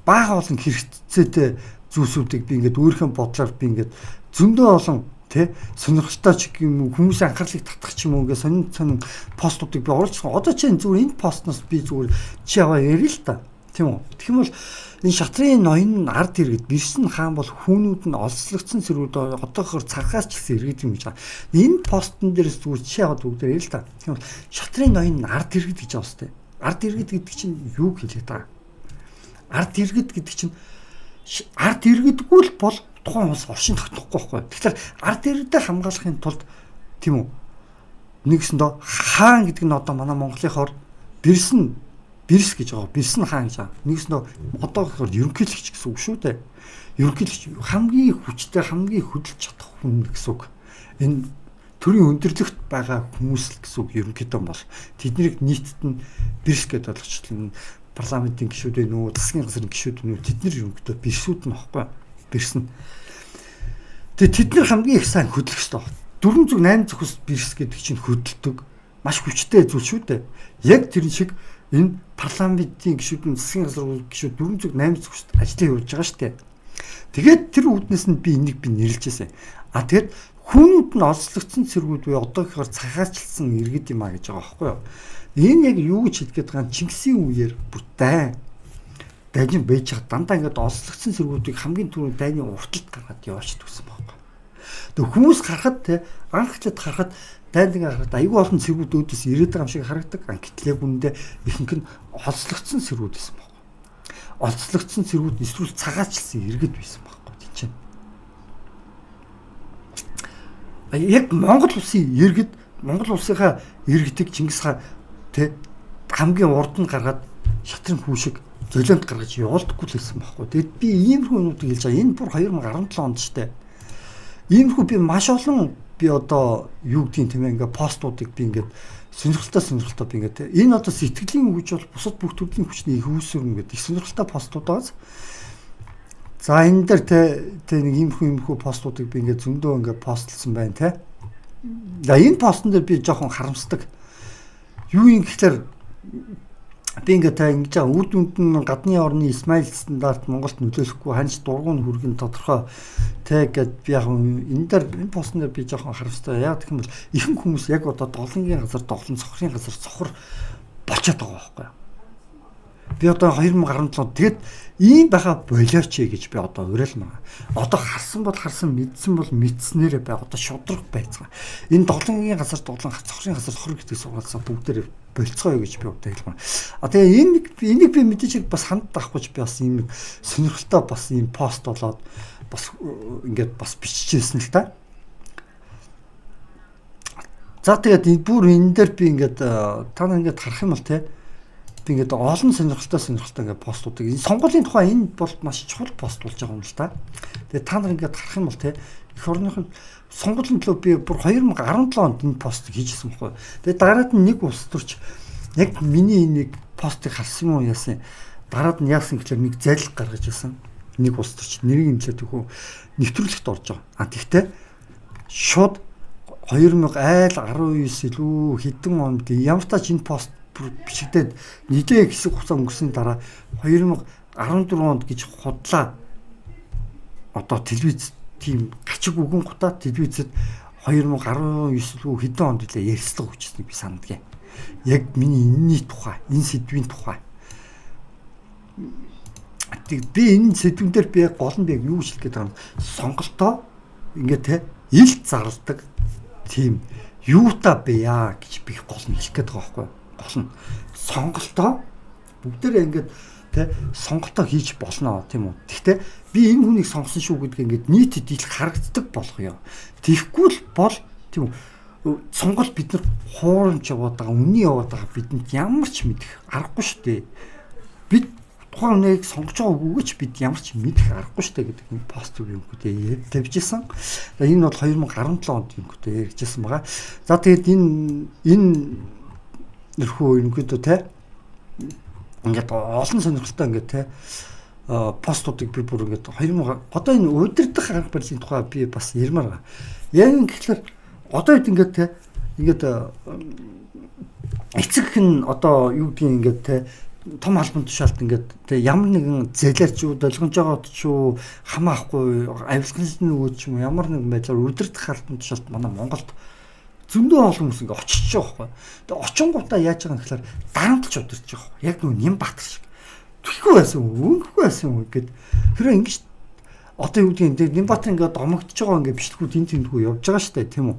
бага олон хэрэгцээтэй зүйлсүүдийг би ингээд өөрийнхөө бодлоор би ингээд зөндөө олон тэ сонирхолтой ч юм уу хүмүүсийн анхаарлыг татах ч юм уу ингээд сонин сонин постуудыг би оруулж байгаа. Одоо чи зүгээр энэ постноос би зүгээр чи аваа ярил л та. Тийм үү? Тэгэх юм бол энэ шатрын ноён нь ард иргэд бирсэн хаан бол хүүнүүд нь олслогдсон цэрүүд одоохоор цархаас ч гэсэн иргэд юм гэж байгаа. Энэ постн дээрээс зүгээр чи аваад бүгдээр ярил л та. Тэгэх юм бол шатрын ноён нь ард иргэд гэж байгаа сте. Ард иргэд гэдэг чинь юу хэлээд байгаа? Ард иргэд гэдэг чинь ард иргэдгүй л бол тухайн улс оршин тогтнохгүй байхгүй. Тэгэхээр ард иргэдээ хамгаалахын тулд тийм үү? Нэгсэндээ хаан гэдэг нь одоо манай Монголынхоор бирсэн бирс гэж байгаа. Бирсэн хаан гэж байгаа. Нэгсэндээ одоогоор ерөнхийлөгч гэсэн үг шүү дээ. Ерөнхийлөгч хамгийн хүчтэй, хамгийн хөдөлж чадах хүн гэсэн үг. Энэ төрийн өндөрлөгт байгаа хүмүүс л гэсэн үг ерөнхийдөө бол. Тэднийг нийтд нь бирс гэдээ ойлгочлоо. Парламентын гишүүд вэ нүү, засгийн газрын гишүүд нүү, тэд нар ерөнхийдөө бирсүүд нь баггүй. Бирсэн. Тэгээ тэд нар хамгийн их сайн хөдлөх ёстой. 4 зүг 8 зүгс бирс гэдэг чинь хөдөлдөг. Маш хүчтэй зүйл шүү дээ. Яг тэр шиг энэ парламентын гишүүд нь засгийн газрын гишүүд 4 зүг 8 зүгт ажлыг явуулж байгаа шүү дээ. Тэгээд тэр үүднээс нь би энийг би нэрлэжсэн. А тэгэд хүүнүүд нь олзлогдсон цэргүүд буюу одоогоор цагаачлсан иргэд юм а гэж байгаа байхгүй юу? Энэ яг юу гэж хэлгээд байгаа нь Чингисийн үеэр бүр дайжин байж байгаа дандаа ингээд олзлогдсон цэргүүдийг хамгийн түрүүнд дайны урталт гаргаад явуулчихдаг гэсэн байхгүй. Тэгээ хүмүүс харахад те анх эхлээд харахад дайнд ингээ харахад айгүй олон цэргүүд өөдөөс ирээд байгаа юм шиг харагдаг. Гэтэл яг үүндээ ихэнх нь олзлогдсон цэргүүд байсан байхгүй. Олзлогдсон цэргүүд эсвэл цагаачлсан иргэд байсан байхгүй тийм чинь. Яг Монгол улсын иргэд, Монгол улсынхаа иргэдийг Чингис хаан тэ хамгийн урд нь гаргаад шатрын хүү шиг золионт гаргаж явуулдаггүй л байсан байхгүй. Тэгэд би иймэрхүү юмнуудыг хэлж байгаа. Энэ бүр 2017 онд штэ. Иймэрхүү би маш олон би одоо юу гэдгийг тийм ээ ингээ постуудыг би ингээд сонирхолтой би ингээд энэ одоо сэтгэлийн хүч бол бусад бүх төрлийн хүчний их үүсвэр юм гэдэг их сонирхолтой постууд байгаас. За энэ дээр тэ нэг иймэрхүү постуудыг би ингээд зөндөө ингээд постлсон байна те. За энэ постн дээр би жоохон харамсдаг. Юу юм гэхлээр Би ингээд та ингэж байгаа үр дүнд нь гадны орны Исмаил стандарт Монголд нөлөөлөхгүй ханч дургуун хүргэн тодорхой тэ гэд би яг энэ дээр энэ постн дээр би жоохон харамстай. Яг гэх юм бол ихэнх хүмүүс яг одоо долонгийн газар долон, цохрын газар цохор болчиход байгаа байхгүй юу? Би одоо 2017 тэгэд ийм байха болооч гэж би одоо уриалмаа. Одоо харсан бол харсан, мэдсэн бол мэдснээрээ бай. Одоо шудраг байцгаа. Энэ долонгийн газар долон, цохрын газар цохор гэдэг сургаалсаа бүгдээр болцгоё гэж би одоо хэлмээр. А тэгээ энийг би мэдээж бас ханд авахгүй би бас ийм сонирхолтой бас ийм пост болоод бас ингээд бас биччихсэн л та. За тэгээд бүр энэ дээр би ингээд та нар ингээд харах юм бол те би ингээд олон сонирхолтой ингээд постуудыг энэ сонгуулийн тухай энэ бол маш чухал пост болж байгаа юм л та. Тэгээд та нар ингээд харах юм бол те эх орныхын сонгуулийн төлөө би бүр 2017 онд энэ постыг хийжсэн байхгүй. Тэгээд дараад нь нэг улс төрч яг миний энийг постыг харсан юм уу яасан. Дараад нь яасан гэхлээр нэг зайлг гаргаж ирсэн. Нэг улс төрч нэрийг нэлээд төхөө нэвтрүүлэгт орж байгаа. А тэгтээ шууд 2000 айл 19 илүү хэдэн онд ямар тач энэ пост бичигдээд нийлээ хэсэг хугацаа өнгөрсний дараа 2014 онд гэж худлаа одоо телевиз тийм гачиг үгэн гутаа телевизэд 2019 лүү хэдэн онд үлээ ярилцлага өгчсэнийг би санадгийн. Яг миний энэний тухай, энэ сэдвийн тухай. Тэг би энэ сэдвэн дээр би гол нь би юу хэлэх гээд байгаа юм. Сонголтоо ингээ те ил зарладаг тийм юута бэ яа гэж би гол нь хэлэх гээд байгаа байхгүй. Гол нь сонголтоо бүгдээрээ ингээд тэ сонголтоо хийж болно тийм үү. Гэхдээ би энэ хүнийг сонгосон шүү гэдг ингээд нийтэд ил харагддаг болгоё. Тэгэхгүй л бол тийм үү сонголт бид нар хуурамч яваад байгаа, үнний яваад байгаа бидэнд ямар ч мэдэх аргагүй шүү дээ. Бид тухайн хүнийг сонгож байгаа үгүйч бид ямар ч мэдэх аргагүй шүү дээ гэдэг нэг пост юм хүүдээ тавьжсэн. За энэ бол 2017 онд юм хүүдээ ярьжсэн байгаа. За тэгээд энэ нэрхүү ерөнхийдөө те ингээд олон сонирхолтой ингээд те постуудыг би бүр ингээд 2000 одоо энэ удирдах арга барилын тухай би бас ярмаар байгаа. Яг ингэхлээр одоо хэд ингээд те ингээд эцэг хэн одоо юу гэдгийг ингээд те том албан тушаалт ингээд те ямар нэгэн зээлэр ч үү долгионжоогоод ч үү хамаахгүй авилгалын нөгөө ч юм уу ямар нэгэн байдлаар удирдах албан тушаалт манай Монголд зөндөө олон хүмүүс ингээ очиж байгаа байхгүй. Тэгээ очингуудаа яаж байгаа юм гэхээр дарамтлж удирч байгаа байхгүй. Яг нөгөө Нямбатар шиг. Тэгэхгүй байсан өнгөхгүй байсан юм гэд хэрэг ингэж одоо юу гэдгийг тэгээ Нямбатар ингээ домогдож байгаа ингээ бичлэгүүд энэ тэндгүү явж байгаа шүү дээ тийм үү.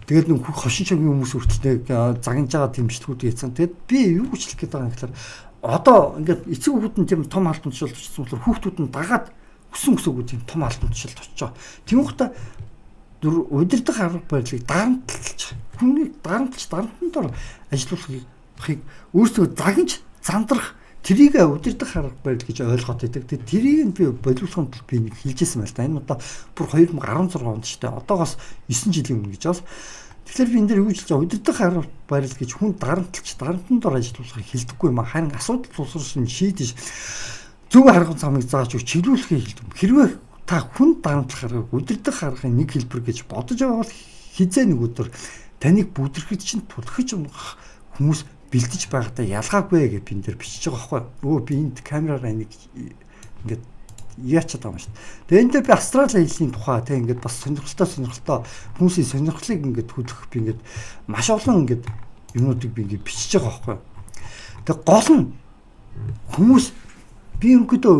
Тэгээд нэг хошин шогийн хүмүүс хүртэл загнаж байгаа тийм бичлэгүүд хийсэн. Тэгээд би юу гэж хэлэх гээд байгаа юм гэхээр одоо ингээд эцэг хүүхэд нь тийм том албан тушаалд очсон болохоор хүүхдүүд нь дагаад өсөн өсөөгүй тийм том албан тушаалд очиж байгаа. Тийм ухта дүр удирдах арга барилыг дарамтлж хүнийг дарамтлж дарамтан дор ажиллуулахыг өөрсдөө загнаж зандрах тэрийг удирдах арга барил гэж ойлгоод байдаг. Тэгээд тэрийг нь би боловсруулахын тулд би нэг хэлжсэн байл та. Энэ удаа бүр 2016 онд ч дээ. Одоогоос 9 жилийн өмнө гэж бас. Тэгэхээр би энэ дээр юу гэж хэлж байгаа удирдах арга барил гэж хүн дарамтлж дарамтан дор ажиллуулахыг хэлдэггүй юм а. Харин асуудал тусарсан шийдэж зөв арга замыг зааж өгч чиглүүлэхийг хэлдэг. Хэрвээ та хүн дарамтлах аргыг удирдах аргын нэг хэлбэр гэж бодож байгаа бол хизээ нэг өдөр таныг бүдрэхэд чинь түлхэж унах хүмүүс бэлдэж байгаадаа ялгаагүй гэж би энэ дээр бичиж байгаа байхгүй. Өө би энд камераараа энийг ингээд яачаад байгаа юм шүү дээ. Тэгээ энэ дээр би Австрали хэлний тухай тэг ингээд бас сонирхолтой хүмүүсийн сонирхлыг ингээд хөдлөх би ингээд маш олон ингээд юмнуудыг би ингээд бичиж байгаа байхгүй. Тэгээ гол нь хүмүүс би ерөнхийдөө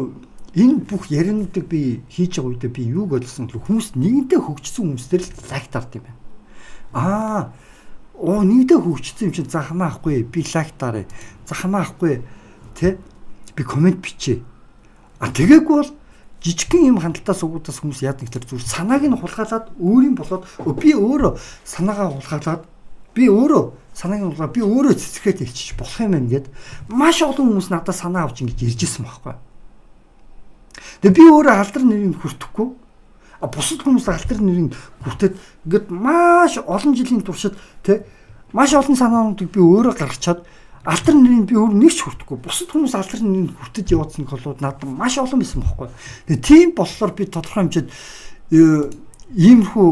энэ бүх яриануудыг би хийж байгаа үедээ би юуг ойлгосон гэвэл хүмүүс нэгэнтээ хөгжсөн хүмүүстэр л лайк дард юм байна. Аа оо нэгэнтээ хөгжсөн юм чинь за хамаахгүй би лайк даръя. За хамаахгүй тэ би комент бичье. А тэгээгүй бол жижигхэн юм хандлтаас угуудаас хүмүүс яадаг гэхээр зүгээр санааг нь хулгайлаад өөрийн болоод би өөрөө санаагаа хулгайлаад би өөрөө санааг нь хулгайлаад би өөрөө цэцгээд хэлчих болох юм байна гэд маш олон хүмүүс надад санаа авч ингэж ирж исэн байхгүй. Тэгээ би өөрөө алдар нэрийг хүртэхгүй. А бусад хүмүүс алдар нэрийг хүртээд ингээд маш олон жилийн туршид тэ маш олон санаануудыг би өөрөө гаргачаад алдар нэрийг би өөр нэг ч хүртэхгүй. Бусад хүмүүс алдар нэрийг хүртэж явуулсан голууд надад маш олон байсан байхгүй. Тэгээ тийм болохоор би тодорхой хэмжээд иймэрхүү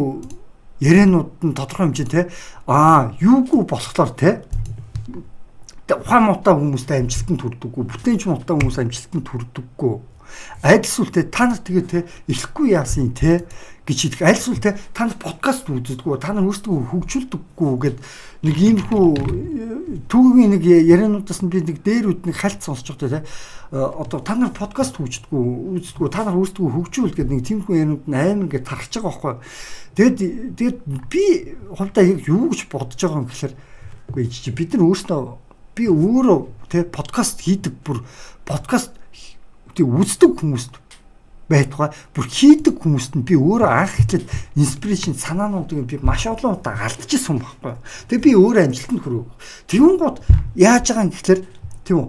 ярианууд нь тодорхой хэмжээ те аа юугүй болохоор те Ухаан муутай хүмүүстэй амжилтанд хүрдэггүй, бүтээмж муутай хүмүүс амжилтанд хүрдэггүй. Аль эсвэл те та нар тэгээ те ирэхгүй яасан те гэж хэлэх. Аль эсвэл те та нар подкаст үздэггүй, та нар өөрсдөө хөгжүүлдэггүй гэд нэг иймэрхүү түүгийн нэг яриануудаас нь би нэг дээр үд нэг хальт сонсож байгаа те. Одоо та нар подкаст хөгждөггүй, үздэггүй, та нар өөрсдөө хөгжүүл гэд нэг тиймэрхүү ярианууд нь амар ингээд тархаж байгаа байхгүй. Тэгээд би хувьдаа яг юу гэж бодож байгаа юм гэхээр үгүй чи бид нар өөрсдөө би өөрөө те подкаст хийдэг, бүр подкаст тэг үздэг хүмүүст байтугай бүр хийдэг хүмүүст нь би өөрөө анх эхлээд inspiration санаануудыг би маш олон удаа алдчихсан байхгүй. Тэгээ би өөрөө амжилтанд хүрээгүй. Тэгүн гот яаж байгаа юм гэхлээр тийм үү.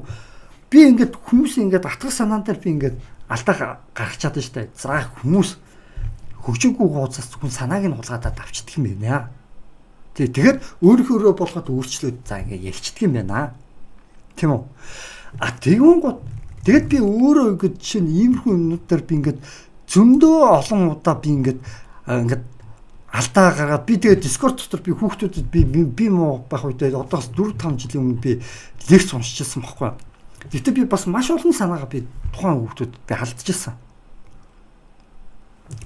Би ингээд хүмүүс ингээд атгах санаан дээр би ингээд алдаа гаргах чадсан шүү дээ. За хүмүүс хөгжөөгүй хууцаас зөвхөн санааг нь хулгайдаад авчдаг юм байна. Тэгээд өөрийнхөөрөө болгоод өөрчлөөд за ингээд ярьчдаг юм байна. Тийм үү. А тэгүн гот тэгэд би өөрөө ингээд жишээ нь иймэрхүү юмнууд дээр би ингээд зөндөө олон удаа би ингээд алдаа гаргаад би тэгээд Discord дотор би хүүхдүүдэд би муу байх үедээ одоос 4 5 жилийн өмнө би лекц уншижсэн байхгүй. Гэхдээ би бас маш олон санаагаа би тухайн хүүхдүүдэд би алдчихсан.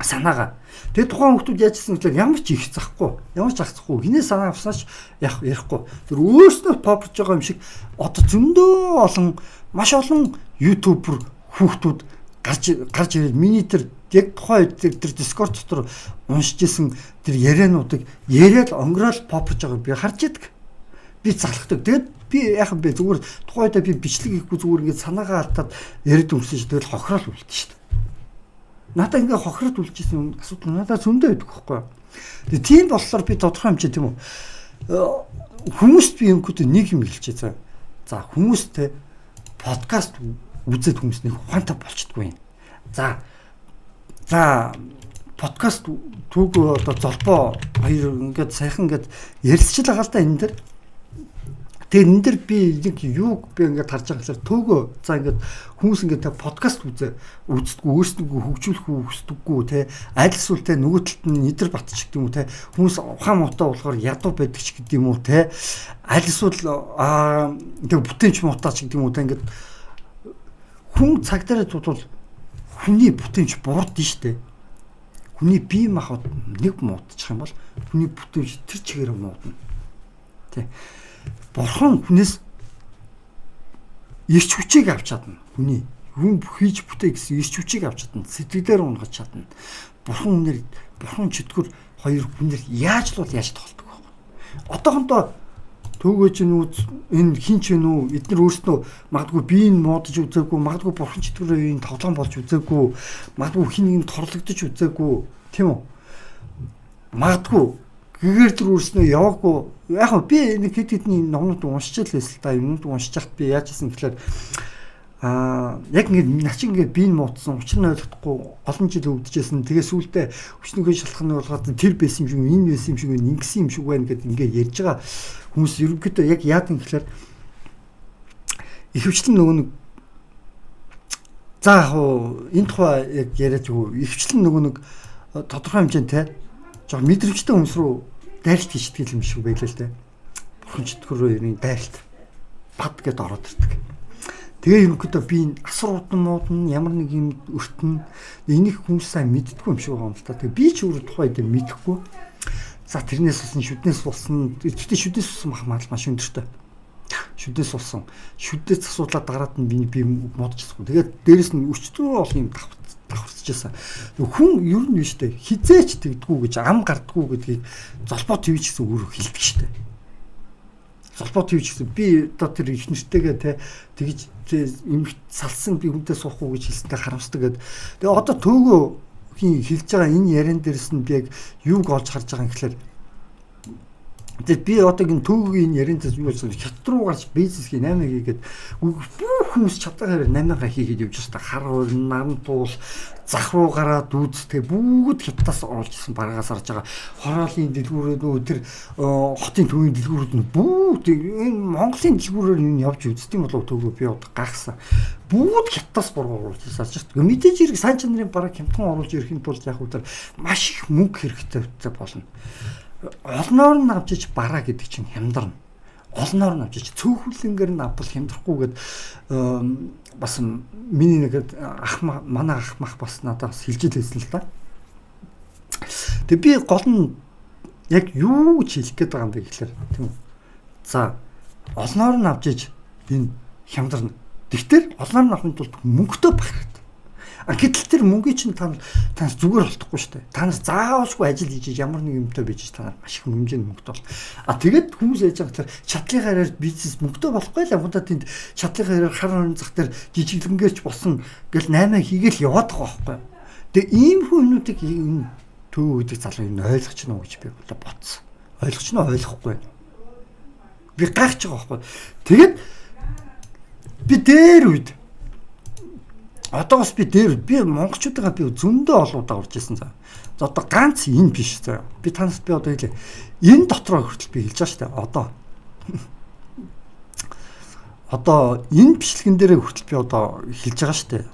Санаагаа. Тэгээд тухайн хүүхдүүд яаж хийсэн гэхээр ямар ч их захгүй, ямар ч ахцахгүй, хинээ санаа авснаач яг ярихгүй. Тэр өөрснөө попорж байгаа юм шиг одоо зөндөө олон маш олон YouTuber хүүхдүүд гарч ирээд миний тэр яг тухайн үед тэр Discord дотор уншиж исэн тэр яриануудыг яриад онгорол попорж байгааг би харж идэг. Би залхдаг. Тэгээд би яхан бэ зүгээр тухайн үедээ би бичлэг хийхгүй зүгээр ингээд санаагаа алдаад яриад өнгөрсөн чинь тэгэл хохирол үлдэн шүү дээ. Надаа ингээ хохирол үлдчихсэн юм асуудал надаа зөндөө байдаг байхгүй. Тэгээ тийм болохоор би тодорхой хэмжээ тийм үү хүмүүст би юмхүүд нэг юм хэлчихье заа. За хүмүүстэй подкаст үзээд хүмүүс нэг ухаантай болчдгүй юм. За подкаст түүг одоо золбоо хоёр ингээд сайхан ингээд ярилцж байгаа л да энэ дэр. Тэгээ энэ дэр би нэг юуг би ингээд харж байгаа гэхээр төөгөө за ингээд хүмүүс ингээд подкаст үздэггүй, өөрсдөө хөгжүүлэх хүсдэггүй те аль эсвэл те нөгөө талд нь нидэр бат ч гэдэг юм уу те хүмүүс ухаан муутай болохоор ядуу байдаг ч гэдэг юм уу те аль эсвэл тэг бүтээмж муутай ч гэдэг юм уу те ингээд хүн цаг дээр тудвал хүний бүтээмж буурдсан шүү дээ. Хүний бие махбод нэг муудчих юм бол хүний бүтээмж тэр чигээр муудна. Тэ. Бурхан хүнээс эрч хүчийг авч чадна. Хүний хүн хийж бүтээ гэсэн эрч хүчийг авч чадна. Сэтгэлээр унгаж чадна. Бурхан хүнээр бурхан чөтгөр хоёр хүнээр яаж л бол яаж тоглодог вэ? Одоохондоо төөгөөж нь энэ хин ч вэ үү? Эднэр өөрснөө магадгүй би энэ муудаж үзээгүй, магадгүй бурхан чөтгөрөө энэ тоглоом болж үзээгүй, магадгүй хин нэг торлогдож үзээгүй, тийм үү? Магадгүй гэгээр тэр өөрснөө яваагүй. Яг нь би нэг хэд хэдний номнууд уншиж л байсан л та юмнууд уншиж хахад би яаж хийсэн гэхээр яг ингээд нач ингээд би нь муудсан, учир нь ойлгохгүй олон жил өвдөжсэн. Тэгээ сүүлдээ өчнөхөө шалтгааны болгоод тэр байсан юм шиг, энэ байсан юм шиг, ингэсэн юм шиг байна гэд ингээд ярьж байгаа хүмүүс ерөнхийдөө яг яад юм гэхээр ихэвчлэн нөгөө нэг за яг энэ тухай яг яриад юу ихэвчлэн нөгөө нэг тодорхой хэмжээнд те жоо мэдрэмжтэй хүмүүс рүү дайралт хийдэг юм шиг байлаа л те. Бурхан чөтгөрөө ерийн дайралт пад гэд ороод ирдэг. Тэгээ ерөнхийдөө би асар удан муудан ямар нэг юм өртөн энийг хүмүүс сайн мэддэггүй юм шиг байгаа юм л та. Тэгээ би ч өөрөө тухайн үед мэдэхгүй. За тэрнээс болсон шүднээс болсон. Гэхдээ шүднээс болсон бах магадлал маш өндөртэй. Шүднээс болсон. Шүднээс асуудлаа дараад нь би муудчихсан. Тэгээд дээрэс нь өчтөө олон юм давхарцчихсан. Хүн ер нь биш үү хизээч тэгдэггүй гэж ам гардггүй гэдгийг золбоо твж гэсэн өөрөө хэлдэг штэ. Золбоо твж гэсэн би одоо тэр их нэртэйгээ те тэгж эмх салсан би хүнтэй суухгүй гэж хэлсэнтэй харамсдаг гэд. Тэгээ одоо төөгөө хин хэлж байгаа энэ яриан дээрс нь би яг юуг олж харж байгаа юм гэхээр тэгээд би одоо энэ төөгийн энэ яриан дээрс юу болж байгаа хятад руу гарч бизнес хий 8 хийгээд бүх хүмүүс чадаагаар 8-аа хийгээд явж байгаа. Хар уул, наран туул, зах руу гараад үз тэгээ бүгд хятадаас оруулж исэн баргаас арж байгаа. Хороолын дэлгүүрүүд нөө тэр хотын төвийн дэлгүүрүүд нь бүгд энэ Монголын дэлгүүрээр энэ явж үздэг юм болов төөгөө би одоо гайхсан. Бүгд хятадаас буруу оруулж ирсэн арж байгаа. Мэдээж хэрэг сайн чанарын бараг хямдхан оруулж ирэхин тулд яг үгээр маш их мөнгө хэрэгтэй болно. Олноор нь авч ич бараа гэдэг чинь хямдарна. Олноор нь авч цөөхөлнгээр нь авбал хямдрахгүйгээд бас миний нэг ах манай ах мах бас надад бас хэлж илсэн л та. Тэгээ би гол нь яг юу гэж хэлэх гээд байгаа юм бэ гэхлээр тийм үү. За олноор нь авч иж энэ хямдарна. Тэгтэр олноор нь авахын тулд мөнгөтэй байх хэрэгтэй. А гэтэл тэр мөнгийг чинь та танаас зүгээр олдохгүй шүү дээ. Та нар заавалчгүй ажил хийж ямар нэг юмтай байж та нар маш их хэмжээний мөнгөтэй бол. А тэгээд хүмүүс яаж байгаа гэхээр чадлын хараар бизнес мөнгөтэй болохгүй л амгуудаа тэнд чадлын хараар хар хорон зах дээр жижиглэнгээрч болсон гэл 8 хийгээл яваад байгаа байхгүй. Тэгээ ийм хүмүүнүүдийг энэ төв гэдэг залуу юм ойлгож гэнэ үү гэж би бодлоо бодсон. Ойлгож гэнэ ойлгохгүй байна. Би гайхаж байгаа байхгүй. Тэгээд би дээр үед одоогоос би дээр би монголчуудаа би зөндөө олон удаа орж ирсэн заа. За одоо ганц энэ биш заа. Би танаас би одоо хэлээ. Энэ дотроо хүртэл би хэлж байгаа шүү дээ. Одоо энэ бичлэгэн дээрээ хүртэл би одоо хэлж байгаа шүү дээ.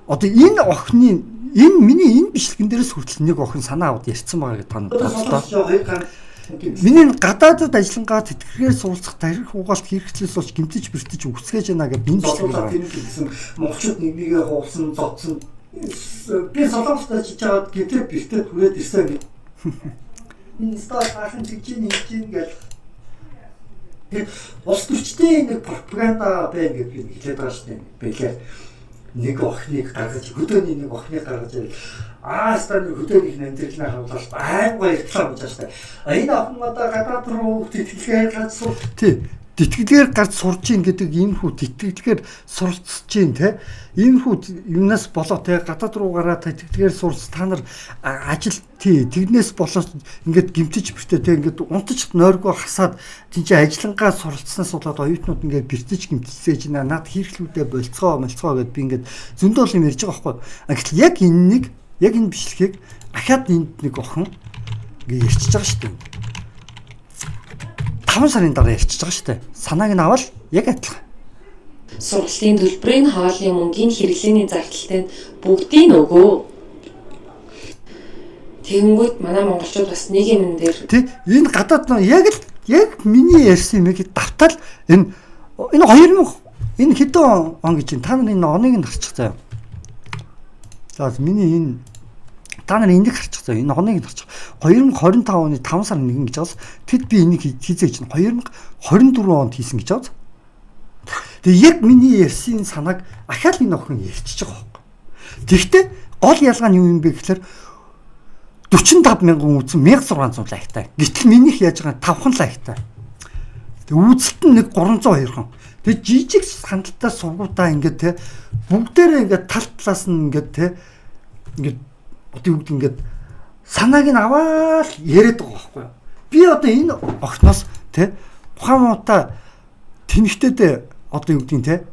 Одоо энэ охины энэ миний энэ бичлэгэн дээрээс хүртэл нэг охин санаа аваад ярьсан байгаа гэж та нар бодлоо. Миний гадаадд ажиллангаа тэтгэрээр суралцах тарих угаалт хэрэгцлээс болж гэмтэж бэртэж үгсгэж байна гэдэг энэ бичлэг байна. Тэр гэсэн монголчууд нэг нэгээ хуусан зодсон. Би солонгост ажиллаж байгаад гэмтэж бэртээд хүрээд ирсэн гэх. Энэ стал ахын тэгж ийн ингэж ийн гэж. Тэгээд улс төрчдийн нэг пропаганда байна гэж би хэлээд байгаа шүү дээ. Бэлээ. Нэг охиныг гаргаж хөдөөний нэг охиныг гаргаж аастаны хөдөөний амьдралаа харуулаад аим гоё реклам хийж байгаа шүү дээ. Энэ охин одоо гадаад руу тэтгэлгээр гарч сур. Тий. Тэтгэлгээр гарч сурж ийн гэдэг иймэрхүү тэтгэлгээр суралцж ийн те. Иймэрхүү юмнаас болоо те гадаад руу гараад тэтгэлгээр суралц та нар ажил тий тэгнээс болоо ингээд гимтэж бэртээ те ингээд унтаж нойргоо хасаад тийч ажиллангаа суралцснаас болоод оюутнууд ингээд бэртэж гимтэлсэж байна. Над хэрэглүүдээ болцгоо молцгоо гэд би ингээд зөндөө юм ярьж байгаа байхгүй. Гэтэл яг энэнийг яг энэ бичлэгийг ахаад энд нэг охин ингээд ярьчихж байгаа шүү дээ. 5 сарын дараа ярьчихж байгаа шүү дээ. Санааг нь авал яг адилхан. Сургалтын төлбөрийн хоолны мөнгийн хэрэглээний зардалтай нь бүгдийг өгөө. Тэгэнгүүт манай монголчууд бас нэг юм дээр тий энэ гадаад яг л яг миний ярьсан юмыг давтал энэ 2000 энэ хэдэн он гэж та нар энэ оныг нь харчих заяа. За миний энэ та нар энийг харчих заяа. Энэ оныг нь харчих. 2025 оны 5 сарын 1 гэж байгаас тэд би энийг хийзээ гэж 2024 онд хийсэн гэж байгаа. Тэгээ яг миний ярьсан санааг ахаал энэ охин ярьчихж байгаа байхгүй. Тэгэхдээ гол ялгаа нь юу юм бэ гэхээр 45 мянган үзсэн 1600 лайктай. Гэтэл минийх яаж байгаа 5хан лайктай. Тэгээ үзэлт нь нэг 302 хон. Тэгээ жижиг хандлтаа сургуудаа ингээд те бүгдээрээ ингээд тал талаас нь ингээд те ингээд одоо юу гэдэг ингээд санааг нь аваад яриад байгаа байхгүй юу. Би одоо энэ охноос те ухаан муутай тэнэгтэйдээ одоо юу гэдгийг те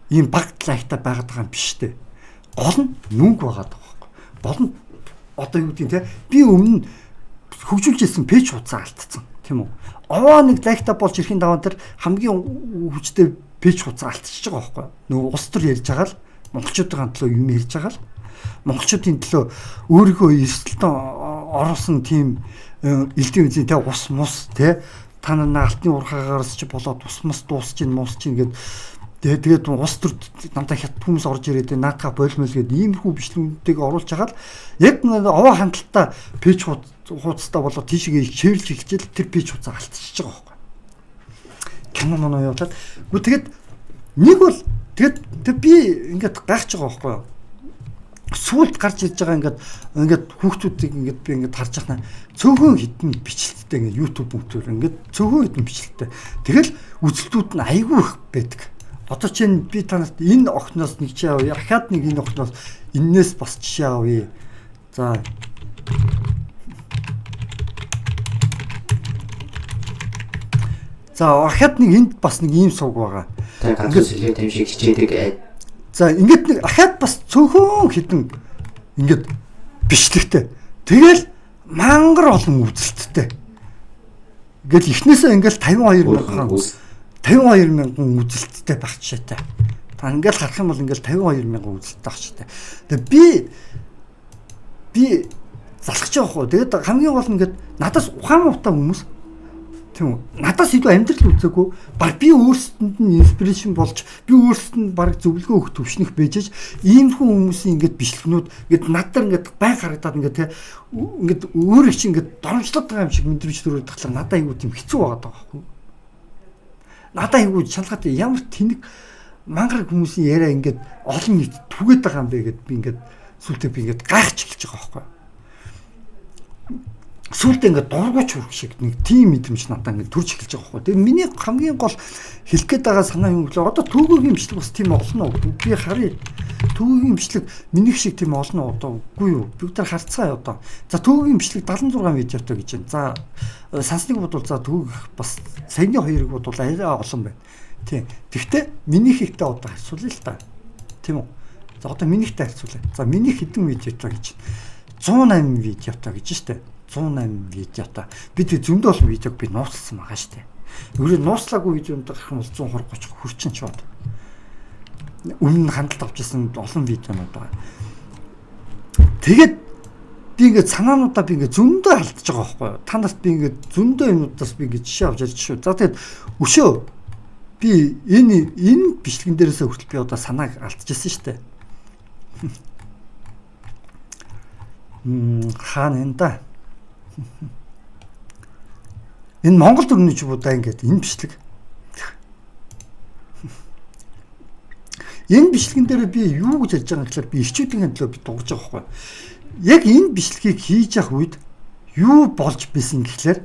ийм баг лайктай байгаад байгаа юм биш те. Гол нь нүг байгаад байгаа байхгүй. Гол нь одоо юу гэдгийг те би өмнө хөгжүүлж ирсэн пэйж хуудасаа алдсан тийм үү. Овоо нэг лайктай болж ирэхин даван тэр хамгийн хүчтэй пэйж хуудасаа алдчихж байгаа байхгүй. Нөгөө улс төр ярьж байгаа л монголчуудын төлөө юм ярьж байгаа л монголчуудын төлөө өөрийнхөө эрсдэлтэн оруулсан тийм элдэн үзэн те ус мус те та нар алтны уурхаагаараас чи болоод ус мус дуусч ин муус чинь гээд тэгээд улс төр дандаа хят хүмүүс орж ирээд наадхаа болмол гээд иймэрхүү бичлэгүүдийг оруулж хагаад яг овоо хандлтаа пэйж хуудастай болоод тийшээ чэвэрлж эхэлчихэл тэр пэйж хуудасаа алдчихж байгаа байхгүй. Кино моно явуулаад. Гү тэгээд нэг бол тэгээд би ингээд гайхаж байгаа байхгүй юу. Сүүлд гарч ирж байгаа ингээд хүүхдүүдийг ингээд би ингээд харж байхнаа цөөхөн хитэн бичлэгтэй ингээд YouTube мөтөр ингээд цөөхөн хитэн бичлэгтэй. Тэгэл үзэлтүүд нь айгүй их байдаг. Одоо чинь би танарт энэ охноос нэг жишээ авъя. Ахаад нэг энэ охноос эннээс бас жишээ авъя. За. За ахаад нэг энд бас нэг ийм сувг байгаа. Та ганц сэлгээ тэмшиг хичээдэг. За ингээд нэг ахаад бас цөөхөн хитэн ингээд бичлэгтэй. Тэгэл мангар олон үзэлттэй. Ингээл эхнээсээ ингээл 52 мянган үзэлттэй байх жишээтэй. Та ингээл харах юм бол ингээл 52 мянган үзэлттэй байх жишээтэй. Тэгээ би залхаж байгаа хөө. Тэгээд хамгийн гол нь ингээд надаас ухаан муутай хүмүүс тийм Тийм үү? Надаас илүү амьдрал үзээгүй. Баг би өөрсдөнд нь inspiration болж, би өөрсдөнд нь баг зөвлөгөө өгөх төвшнөх байжж иймэрхүү хүмүүсийн ингээд бичлэгнүүд ингээд над дээр ингээд бай харагдаад ингээд те ингээд өөрөө чи ингээд доромжлоод байгаа юм шиг мэдрэмж төрөөд тахлаа надад айгүй тийм хэцүү байгаад байгаа байхгүй. Надад айгүй шалгаатай ямар тэнэг мангар хүмүүсийн яриа ингээд олон нийт түгээд байгаа юм бэ гэд би ингээд сүлдээ би ингээд гайхаж эхэлж байгаа байхгүй. Сүүлдээ ингээд дургуйч хүрэх шиг нэг тийм мэдрэмж надад ингээд төрж эхэлж байгаа байхгүй. Тэгээ миний хамгийн гол хэлэх гээд байгаа санаа юу гэвэл одоо төвөгийн бичлэг бас тийм олон уу? Би харъя. Төвөгийн бичлэг минийх шиг тийм олон уу одоо үгүй юу? Бүгд тэр харцгаая одоо. За төвөгийн бичлэг 76 видеотой гэж байна. За сансныг бодвол за төвөг бас саяны хоёрыг бодвол арай олон байна. Тийм. Тэгвэл минийх ихтэй одоо харьцуулъя л та. Тийм үү? За одоо минийхтэй харьцуулъя. За минийх хэдэн видеотой гэж байна? 108 видеотой гэж штэ. 108 видеотой. Би тэг зөндөө олон видеог би нууцлсан байгаа штэ. Өөрөө нууцлаагүй видеонд гарах юм бол 120 30 хүрчин ч бод. Өмнө нь хандлт авч ирсэн олон видеонууд байгаа. Тэгээд би ингээд санаануудаа би ингээд зөндөө алдаж байгаа байхгүй юу? Та нарт би ингээд зөндөө юмнуудаас би ингээд жишээ авч ярьж шүү. За тэгээд өшөө би энэ бичлэгэн дээрээсээ хүртэл би одоо санааг алдчихсан штэ. Хаана энэ да? Энэ Монгол дүрмний чубуудаа ингээд энэ бичлэг. Энэ бичлэгэн дээр би юу гэж ярьж байгаа юм гэхээр би ирчүүдийн төлөө би дуурж байгаа байхгүй. Яг энэ бичлэгийг хийж явах үед юу болж бисэн гэхлээр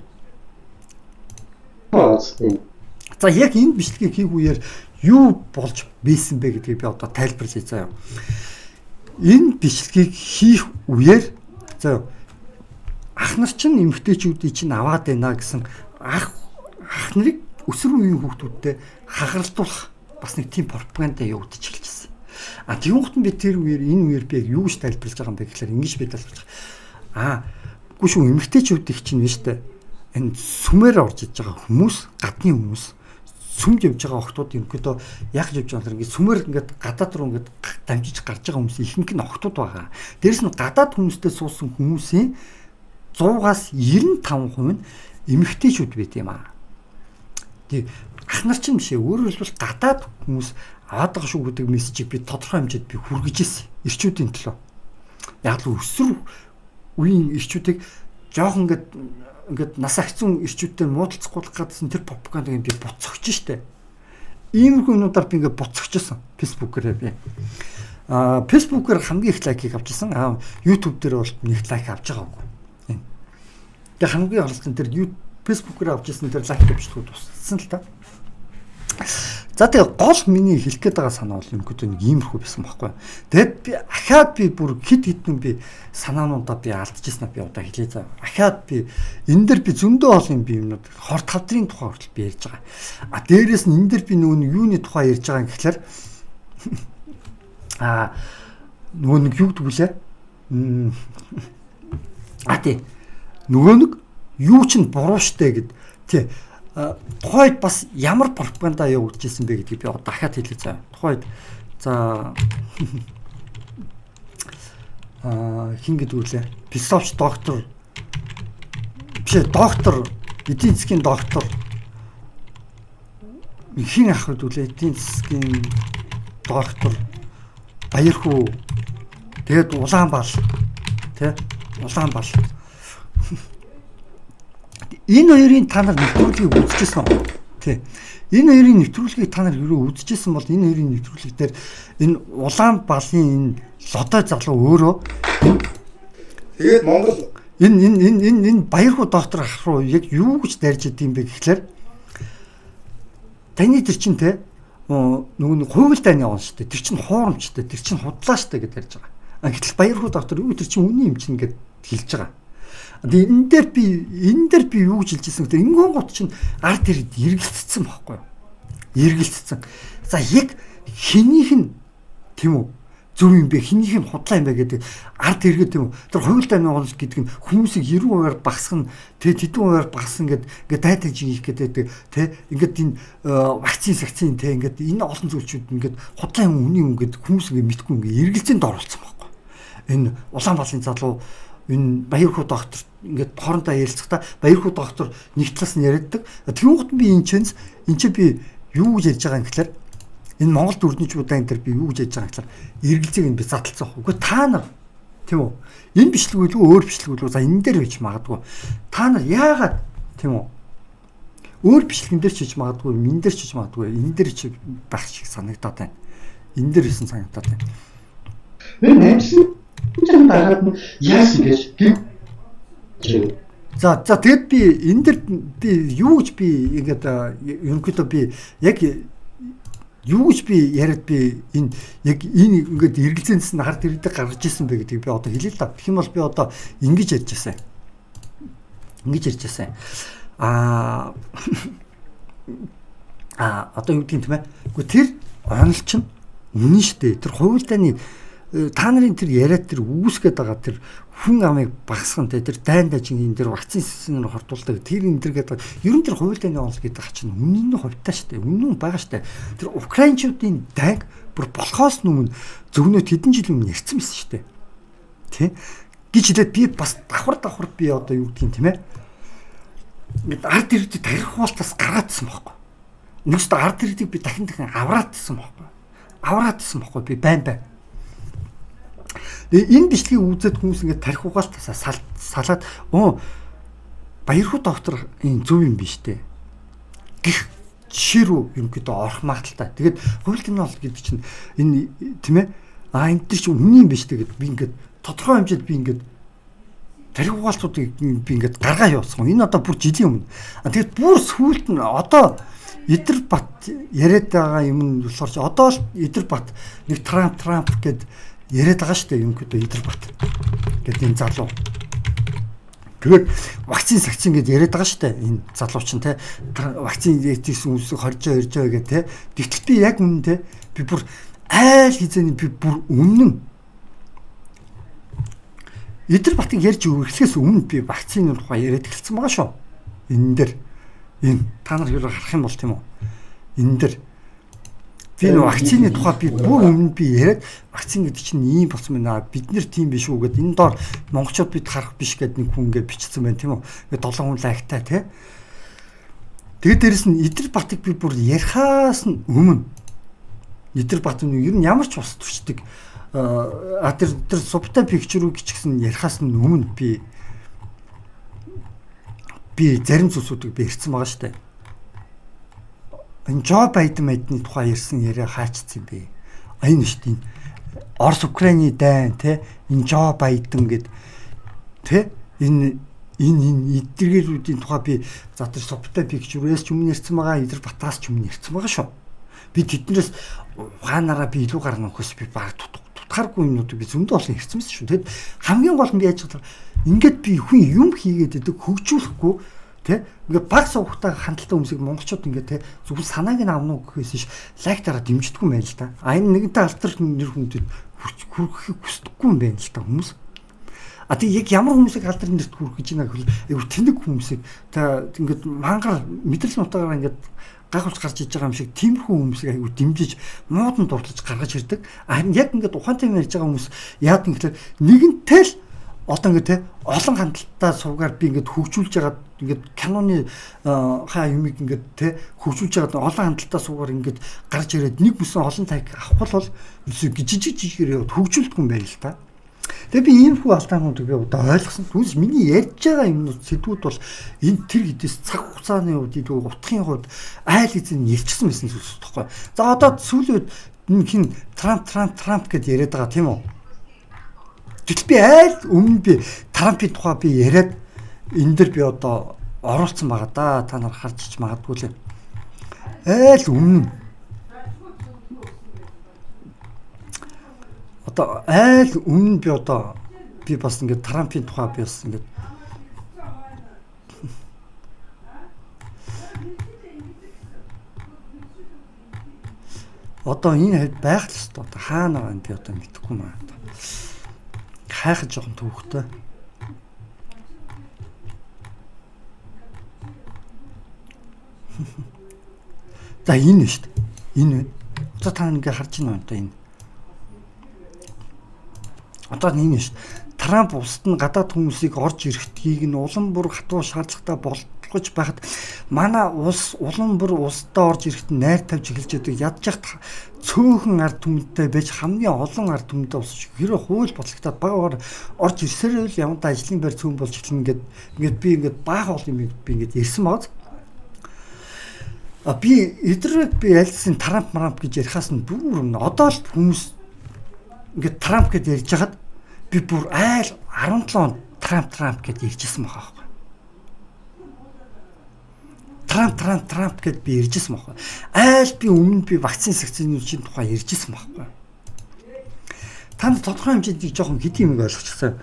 за яг энэ бичлэгийг хийх үеэр юу болж бисэн бэ гэдгийг би одоо тайлбарлая заяа. Энэ бичлэгийг хийх үеэр заяа ах нар чинь эмэгтэйчүүдийг чинь аваад байна гэсэн ах нарыг өсвөр үеийн хүүхдүүдтэй хагаралтуулах бас нэг тийм пропаганда явагдаж эхэлчихсэн. А тэгвэл би тэр үеэр энэ үеэр би яг юу гэж тайлбарлаж байгаа юм бэ гэхлээр ингэж би тайлбарлаж байгаа. Үгүй шүү эмэгтэйчүүдийг чинь биш үү? Энэ сүмээр орж иж байгаа хүмүүс, гадны хүмүүс сүмд явж байгаа охтууд ерөнхийдөө яг явж байгаа юм ингээд сүмээр ингээд гадаад руу ингээд дамжиж гарч байгаа хүмүүс ихэнх нь охтууд байгаа. Дээрс нь гадаад хүмүүстэй суусан хүмүүсийн 100-аас 95% нь эмэгтэйчүүд байт юм аа. Тэг ах нар чинь биш ээ. Өөрөөр хэлбэл гадаад хүмүүс аваад байгаа шүү гэдэг мессежийг би тодорхой хэмжээд би хүргэж ирсэн. Ирчүүдийн төлөө. Яг л өсвөр үеийн ирчүүдийг жоохон ингээд нас ахицсан ирчүүдтэй муудалцахгүй гадсан тэр пропагандыг би буцагч штэ. Иймэрхүү юмнуудаар би ингээд буцагчсан. Facebook-ээр би. Facebook-ээр хамгийн их лайкийг авч ирсэн. YouTube дээр бол нэг лайк авч байгаагүй. Тэгээ хамгийн голсон тэр Facebook-ээр авч ирсэн тэр лайк бичлэгүүд тусцсан л та. За тэгээ гол миний хэлэх гээд байгаа санаа бол ерөнхийдөө нэг иймэрхүү байсан байхгүй. Тэгээд би ахаад би бүр хит хитэн би санаануудаа би алдчихснаа би одоо хэлье заа. Ахаад би энэ дэр би зөндөө олон юм би юмнууд хор тавдрын тухай хүртэл би ярьж байгаа. А дээрээс нь энэ дэр би нөгөө нэг юуны тухай ярьж байгаа юм гэхлээр нөгөө нэг юу гэдэг вүлээ? А тий. Нөгөө нэг юу ч нь буруу штэ гэд тий. Тухайд бас ямар пропаганда явагдчихсэн бэ гэдгийг би одоо дахиад хэлье заа. Тухайд за хин гэдэг үлээ. Философч доктор биш доктор эдийн засгийн доктор хин ах гэдэг үлээ. Эдийн засгийн доктор Баярхүү тэгээд Улаанбал тий Улаанбал энэ хоёрын та нар нэвтрүүлгийг үзчихсэн үү? Тий. Энэ хоёрын нэвтрүүлгийг та нар хэрвээ үзчихсэн бол энэ хоёрын нэвтрүүлэг дээр энэ Улаанбалын энэ лодой залуу өөрөө тэгээд Монгол энэ энэ энэ энэ энэ Баярхүү доктор ах руу яг юу гэж дайрж идэм бэ гэхлээр таны тэр чинь те нөгөө нэг хувил дайны явна шүү дээ. Тэр чинь хуурамчтай, тэр чинь худлаа шүү дээ гэж ярьж байгаа. А гэтэл Баярхүү доктор юу тэр чинь үнэн юм чинь гэд хэлж байгаа. Тэгээ энэ дээр би юу гэж хэлж ирсэн гэхээр ингэн гут чинь ард иргэд эргэлцсэн байхгүй юу? Эргэлцсэн. За яг хэнийх нь тийм үү? Зөв юм бэ? Хэнийх нь худлаа юм бэ гэдэг ард иргэд тийм үү? Тэр хувил дайны онол гэдэг нь хүмүүсийг 90% багасгах нь тэ тэдэн хувиар багассан гэд ингээд дайтаж хийх гэдэг тэ ингээд энэ вакцин сакцин тэ ингээд энэ олон зүйлчүүд ингээд худлаа юм үний юм гэд хүмүүс ингээд мэдгүй ингээд эргэлзээнд оруулсан байхгүй. Энэ Улаанбалын залуу Энэ Баярхүү доктор ингээд хоорондоо ярилцахдаа Баярхүү доктор нэг талаас нь яриаддаг. Тэгвэл би энэ ч энэ чи би юу гэж ярьж байгаа юм гэхээр энэ Монгол дүрничүүдийн энэ төр би юу гэж ярьж байгаа гэхээр эргэлзээг нь би задлцсан байхгүй. Үгүй та нар тийм үү? Энэ бичлэг үлгүй өөр бичлэг үлгүй. За энэ дээр байж магадгүй. Та нар яагаад тийм үү? Өөр бичлэгэн дээр ч хийж магадгүй, минь дээр ч хийж магадгүй, энэ дээр ч байх шиг санагдаад байна. Энэ дээр исэн санагдаад байна. Энэ амжсан дагаад нь яасан гэж. За тэгэд би энэ дэр би юу гэж би ингээд ерөнхийдөө би яг юу гэж би яриад би энэ яг энэ ингээд эргэлзээнээс нь хард иргэдэг гаргаж исэн бэ гэдгийг би одоо хэлээ л да. Тэгэх юм бол би одоо ингэж ярьж байсан. Ингэж ярьж байсан. Аа одоо юу гэдгийг тийм ээ. Гэхдээ тэр онол чинь үнэн шүү дээ. Тэр хувилдааны та нарын тэр яриад тэр үүсгээд байгаа тэр хүн амыг багасган тэр дайн дажин энэ тэр вакцин системээр хортуулдаг тэр энэ тэр гэдэг ер нь тэр хувилдааны онол гэдэг чинь үнэн нь хувьтай шүү дээ. Үнэн нь байгаа шүү дээ. Тэр украинчуудын дайг бүр болохоос өмнө зөвгнөө тэдэн жил өмнө ярьсан байсан шүү дээ. Тэ? Гэж хэлээд би бас давхар би одоо юу гэдгийг тийм ээ. Ингээд ард иргэдийг тарих хуалтаас гаргаадсан байхгүй. Нэгсд ард иргэдийг би дахин авраадсан байхгүй. Авраадсан байхгүй би байн. Тэгээ энэ бичлэгийг үзээд хүмүүс ингээд тарих угаалтаасаа салаад Баярхүү доктор энэ зөв юм биш үү гэх жишээ рүү ерөнхийдөө орох магадaltaй. Тэгээд хувилдааны онол гэдэг чинь энэ тийм ээ энэ төр чинь үнэн юм биш үү гэд би ингээд тодорхой хэмжээд би ингээд тарих угаалтуудыг би ингээд гаргаа явуулсан. Энэ одоо бүр жилийн өмнө. Тэгээд бүр сүүлд нь одоо Идэр Бат яриад байгаа юм нь болохоор чи одоо л Идэр Бат нэг Трамп гэд яриад байгаа шүү дээ ерөнхийдөө Идэр Бат гэдэг энэ залуу. Тэгээд вакцин сакцин гэд яриад байгаа шүү дээ энэ залуу чинь те вакцин хийсэн хүмүүс хоржоо иржээ гэх те. Тэгтэл би яг үнэн те би бүр айл хизээний би бүр өмнө Идэр Батыг ярьж өгөхлөхөөс өмнө би вакцины тухай яриад эхэлсэн байгаа шүү. Энэ дээр энэ та нар хэрэг харах юм бол тийм үү? Энэ дээр би вакцины тухай би бүр өмнө би яриад вакцин гэдэг чинь ийм болсон байна. Бид нэр тийм биш үү гэд энэ доор монголчууд бид харах биш гэд нэг хүн ингээд бичсэн байна тийм үү? Ингээд 7 хүн лайктай тий. Тэгээд дээрэс нь Идэр Батыг би бүр ярихаас нь өмнө Идэр Бат нь ер нь ямар ч ус төрчдөг тэр субтай пикчер үү гिचгсэн ярихаас нь өмнө би зарим зүйлсүүдийг би ярьсан байгаа шүү дээ. Энэ Жо Байден майдны тухай ярьсан яриа хаачсан юм бэ? Энэ шүү дээ. Орос Украины дайн те энэ Жо Байден гэд те энэ эдгээрүүдийн тухай би за тэр субтай пикчерээс ч өмнө ярьсан байгаа, Идэр Батаас ч өмнө ярьсан байгаа шүү. Би тэднээс ухаанаараа би илүү гарна нөхөс би баг тутгааргүй юмнуудыг би зөндөө олон ярьсан байсан шүү. Тэгэд хамгийн гол нь би яаж бодлоо ингээд би хүн юм хийгээд идэг хөгжүүлэхгүй тэ ингээд баг сувгтай хандaltaй хүмүүсийг монголчууд ингээд тэ зөвхөн санааг нь авна уу гэхээс ш лайк дараа дэмждэггүй юм байна л да. А энэ нэгэнтээ алдар нэр хүндэд хүрэхийг хүсдэггүй юм байна л да хүмүүс. А тэг яг ямар хүмүүсийг алдар нэрт хүрэх гэж байна гэвэл айгу тэнэг хүмүүсийг та ингээд мангар мэдрэл нутгаар ингээд гайхуулж гарч иж байгаа юм шиг тиймэрхүү хүмүүсийг айгу дэмжиж муудан дурдлаж гаргаж ирдэг. Харин яг ингээд ухаантай юм ярьж байгаа хүмүүс яадаг юм гэхээр нэгэнтээ л одоо ингээд те олон хандaltaй сувгаар би ингээд хөгжүүлж байгаа ингээд киноны хаа юмыг ингээд те хөгжүүлж байгаа олон хандaltaй сувгаар ингээд гарч ирээд нэг бүсэн олон тайг авах бол жижиг жижигээр яваад хөгжүүлдэг юм байна л та. Тэгээ би ийм хүү алдаануудыг би одоо ойлгосон. Түүнээс миний ярьж байгаа юмнууд сэдвүүд бол энэ тэр хэдээс цаг хугацааны хувьд илүү утгын хувьд айл эзэн ярьчихсан байсан зүйлс тоххой. За одоо сүүлийн үед энэ хин Трамп гэд яриад байгаа тийм үү? Гэтэл би айл өмнө би Трампын тухай би яриад энэ дэр би одоо оруулсан байгаа да. Та нар харж ич магадгүй лээ. Айл өмнө одоо айл өмнө би одоо би бас ингээд Трампын тухай би бас ингээд одоо энэ хавьд байх л ёстой. Одоо хаана байгаа юм би одоо мэдэхгүй маа. Хайхаж жоохон төвхтэй. За энэ шүү дээ. Энэ байна. Одоо та ингээ харж байна одоо энэ. Одоо энэ шүү дээ. Трамп улсад нь гадаад хүмүүсийг орж ирэхдгийг нь улам бүр хатуу шаардлагатай болгож байхад манай улс улам бүр улсдаа орж ирэхэд найр тавьж эхэлж байдаг. Ядж яхад цөөхөн ард түмэнтэй байж хамгийн олон ард түмэнтэй улс хэрэг хууль бодлоготод багаар орж ирсээр л ямартай ажлын байр цөөн болж эхэлнэ гэд ингээд би ингээд баахан олон юм би ингээд ярьсан байгаа. А би эдрэг би альсын Трамп Мрамп гэж ярихаас нь бүр өмнө одоо л хүмүүс ингээд Трамп гэд ярьж хахад би бүр айл 17 он Трамп Трамп гэд ярьжсэн байгаа байхгүй. Трамп Трамп Трамп гэд би ярьжсэн байхгүй. Айл би өмнө би вакцин сакцины тухай ярьжсэн байхгүй. Танд тодорхой хэмжээнд жоохон хэдийн юм ойлгочихсон.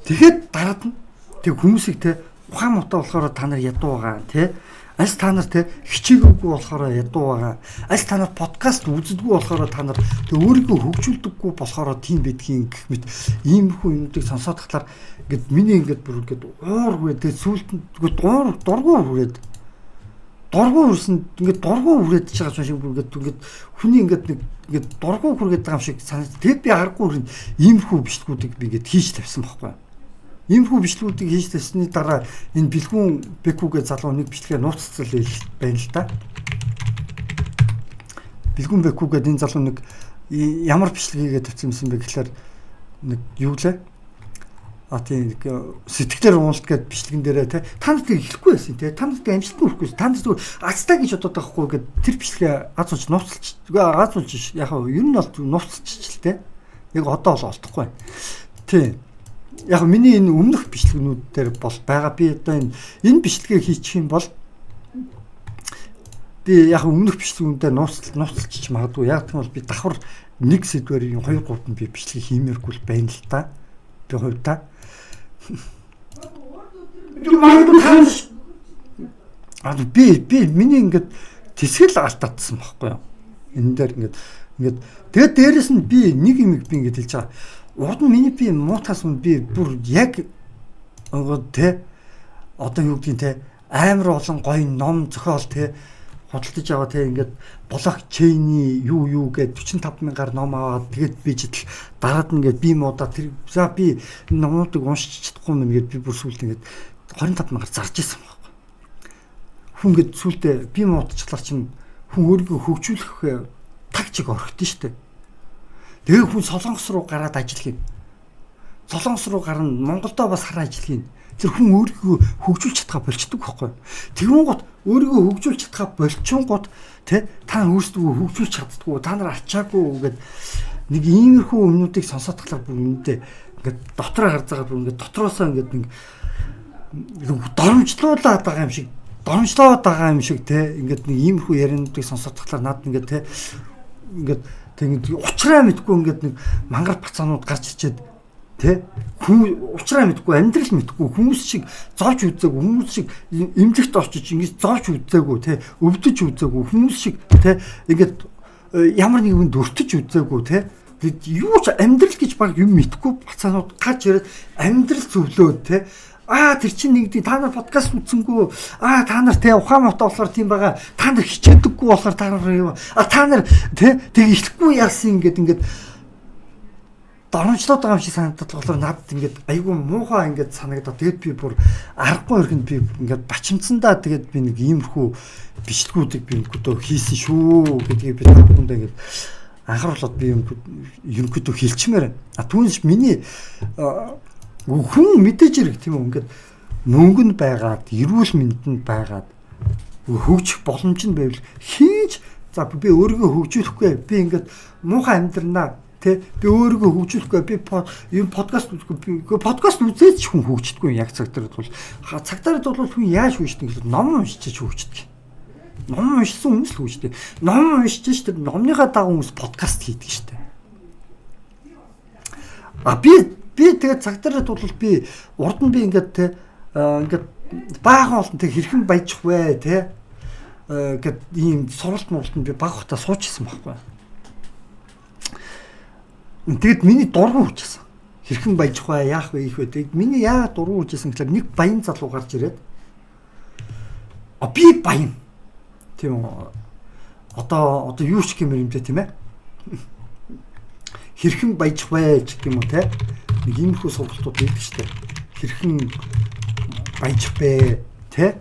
Тэгэхэд дараад нь тэг хүмүүсийг те ухаан муутай болохоор та нар ядуу байгаа те. Аль та нар те хичээгээгүй болохоор ядуу байгаа. Аль та нар подкаст үздэггүй болохоор та нар тэг өөрийгөө хөгжүүлдэггүй болохоор тийм байдгийн гэх мэт иймэрхүү юмнуудыг сонсоод тахлаар ингээд миний ингээд бүр ингээд уур хүрээд тэг сүулт нь уур дургу хүрээд дургу хүрсэн ингээд дургу хүрээд ч байгаа юм шиг бүр ингээд ингээд хүний ингээд нэг ингээд дургу хүргээд байгаа юм шиг санагд. Тэгэд би аргагүй хүрэн иймэрхүү бичлэгүүдийг би ингээд хийж тавьсан байхгүй. Иймэрхүү бичлэгүүдийг хийж тавьсны дараа энэ бэлгүүн Бэкүгээ залуу нэг бичлэгээ нууццал байна л да. Бэлгүүн Бэкүгээд энэ залуу нэг ямар бичлэг хийгээд тавьсан юмсан бэ гэхлээр нэг юу лээ? А тийм нэг сэтгэлээр уналт гээд бичлэгэн дээрээ те та нарт хэлэхгүй байсан те та нарт амжилтгүй хүрэхгүй та нар зүгээр азтай гэж бодоод байгаа хгүй гээд тэр бичлэгээ аз ууч нууцлж аз ууч яг ер нь бол нууцлчих л те яг одоо бол олдохгүй байна. Тийм. Яг миний энэ өмнөх бичлэгнүүд дээр бол байгаа. Би одоо энэ бичлэгээ хийчих юм бол би яг өмнөх бичлэгнүүдээр нууцлчих магадгүй. Яг тийм бол би давхар нэг сэдвээр юм 2 3 нь би бичлэг хиймээргүй л байна л та. Би хувьдаа. Би миний ингээд тэсгэл алтаатсан байхгүй юу? Энэ дээр ингээд тэгээд дээрэс нь би нэг юм би ингээд хэлж байгаа. Урд нь миний би муутаас өмнө би бүр яг тэ одоо юу гэдгийг тэ амар олон гоё ном зохиол тэ худалдаж аваа тэ ингээд блокчейний юу гээд 45 мянгаар ном аваад тэгээд би жидл дараад нь ингээд би муудаа тэр за би энэ номнуудыг уншиж чадахгүй юм ингээд би бүр сүүлд ингээд 25 мянгаар зарж исэн байхгүй. Хүн ингээд сүүлдээ би муудчихлаар чинь хүн өөрийгөө хөгжүүлэх таг чиг орхитой шүү дээ. Тэгээ хүн Солонгос руу гараад ажил хийн. Солонгос руу гарна, Монголдо бас хараа ажил хийн. Тэр хүн өөрийгөө хөгжүүлж чадхаа болчдөг байхгүй. Тэгүн гот өөрийгөө хөгжүүлж чадхаа болчингууд тэ та өөрсдөө хөгжүүлж чаддгүй, та нар ачаагүй гэд нэг иймэрхүү юмнуудыг сонсоод тахлаар бүр үүндээ ингээд дотроо харж байгаа бүр ингээд дотроосоо ингээд нэг доромжлуулаад байгаа юм шиг доромжлоод байгаа юм шиг тэ ингээд нэг иймэрхүү яриануудыг сонсоод тахлаар над ингээд тэ ингээд тэгээд учраа мэдгүй ингээд нэг мангар бацаанууд гарч ичээд тэ хүн учраа мэдгүй амьдрал мэдгүй хүмүүс шиг зовж үзээгүй хүмүүс шиг эмнэлэгт очиж ингэж зовж үзээгүй тэ өвдөж үзээгүй хүмүүс шиг тэ ингээд ямар нэг юмд өртөж үзээгүй тэ юу ч амьдрал гэж баг юм мэдгүй бацаанууд гарч ирээд амьдрал зөвлөөд тэ аа тэр чинь нэгдий та нар подкаст үзсэнгүү аа та нар тэ ухаан муутай болохоор тийм байгаа та нар хичээдэггүй болохоор та нар юм а та нар тэ тэг ихлэхгүй яасан ингээд ингээд доромжлоод байгаа юм шиг санагдаад болохоор надад ингээд айгүй муухай ингээд санагдаад тэгээд би бүр аргагүй өрхөнд би ингээд бачимцсандаа тэгээд би нэг иймэрхүү бичлэгүүдийг би өнөхөдөө хийсэн шүү гэдгийг би та бүхэндээ ингээд анхааруулаад би ерөнхийдөө хэлчмээр. А түүнээс миний хүн мэдээж хэрэг тийм үү ингээд мөнгө нь байгаад эрүүл мэнд нь байгаад хөгжих боломж нь байвал хийж за би өөрийгөө хөгжүүлэхгүй би ингээд муухай амьдрнаа тэ би өөрийгөө хөгжүүлэхгүй би юм подкаст үзэхгүй би подкаст үзээд ч хүн хөгждөггүй яг цаг дээр бол цаг дээр бол хүн яаж хөгждөг гэхээр ном уншиж хөгждөг. Ном уншсан хүмүүс л хөгждөг. Ном уншиж тэр номныхаа дагуу хүмүүс подкаст хийдэг шүү дээ. А би тэгээд цаг дээр бол би урд нь би ингээд тэ ингээд баахан олон тэ хэрхэн баяжих вэ тэ гэд ийм сургалт муралтанд би баг хата суучсан байхгүй. Тэгэд миний дургу хүчсэн. Хэрхэн баяжих вэ, яах вэ, ийх вэ. Тэгэд миний яагаад дургу хүчсэн гэхээр нэг баян залуу гарч ирээд а би баян. Тийм үү. Одоо юу ч гэмээр юм дээ тийм ээ. Хэрхэн баяжих вэ гэх юм уу те. Нэг иймэрхүү сургалтууд байдаг шүү дээ. Хэрхэн баяжих бэ, тэ?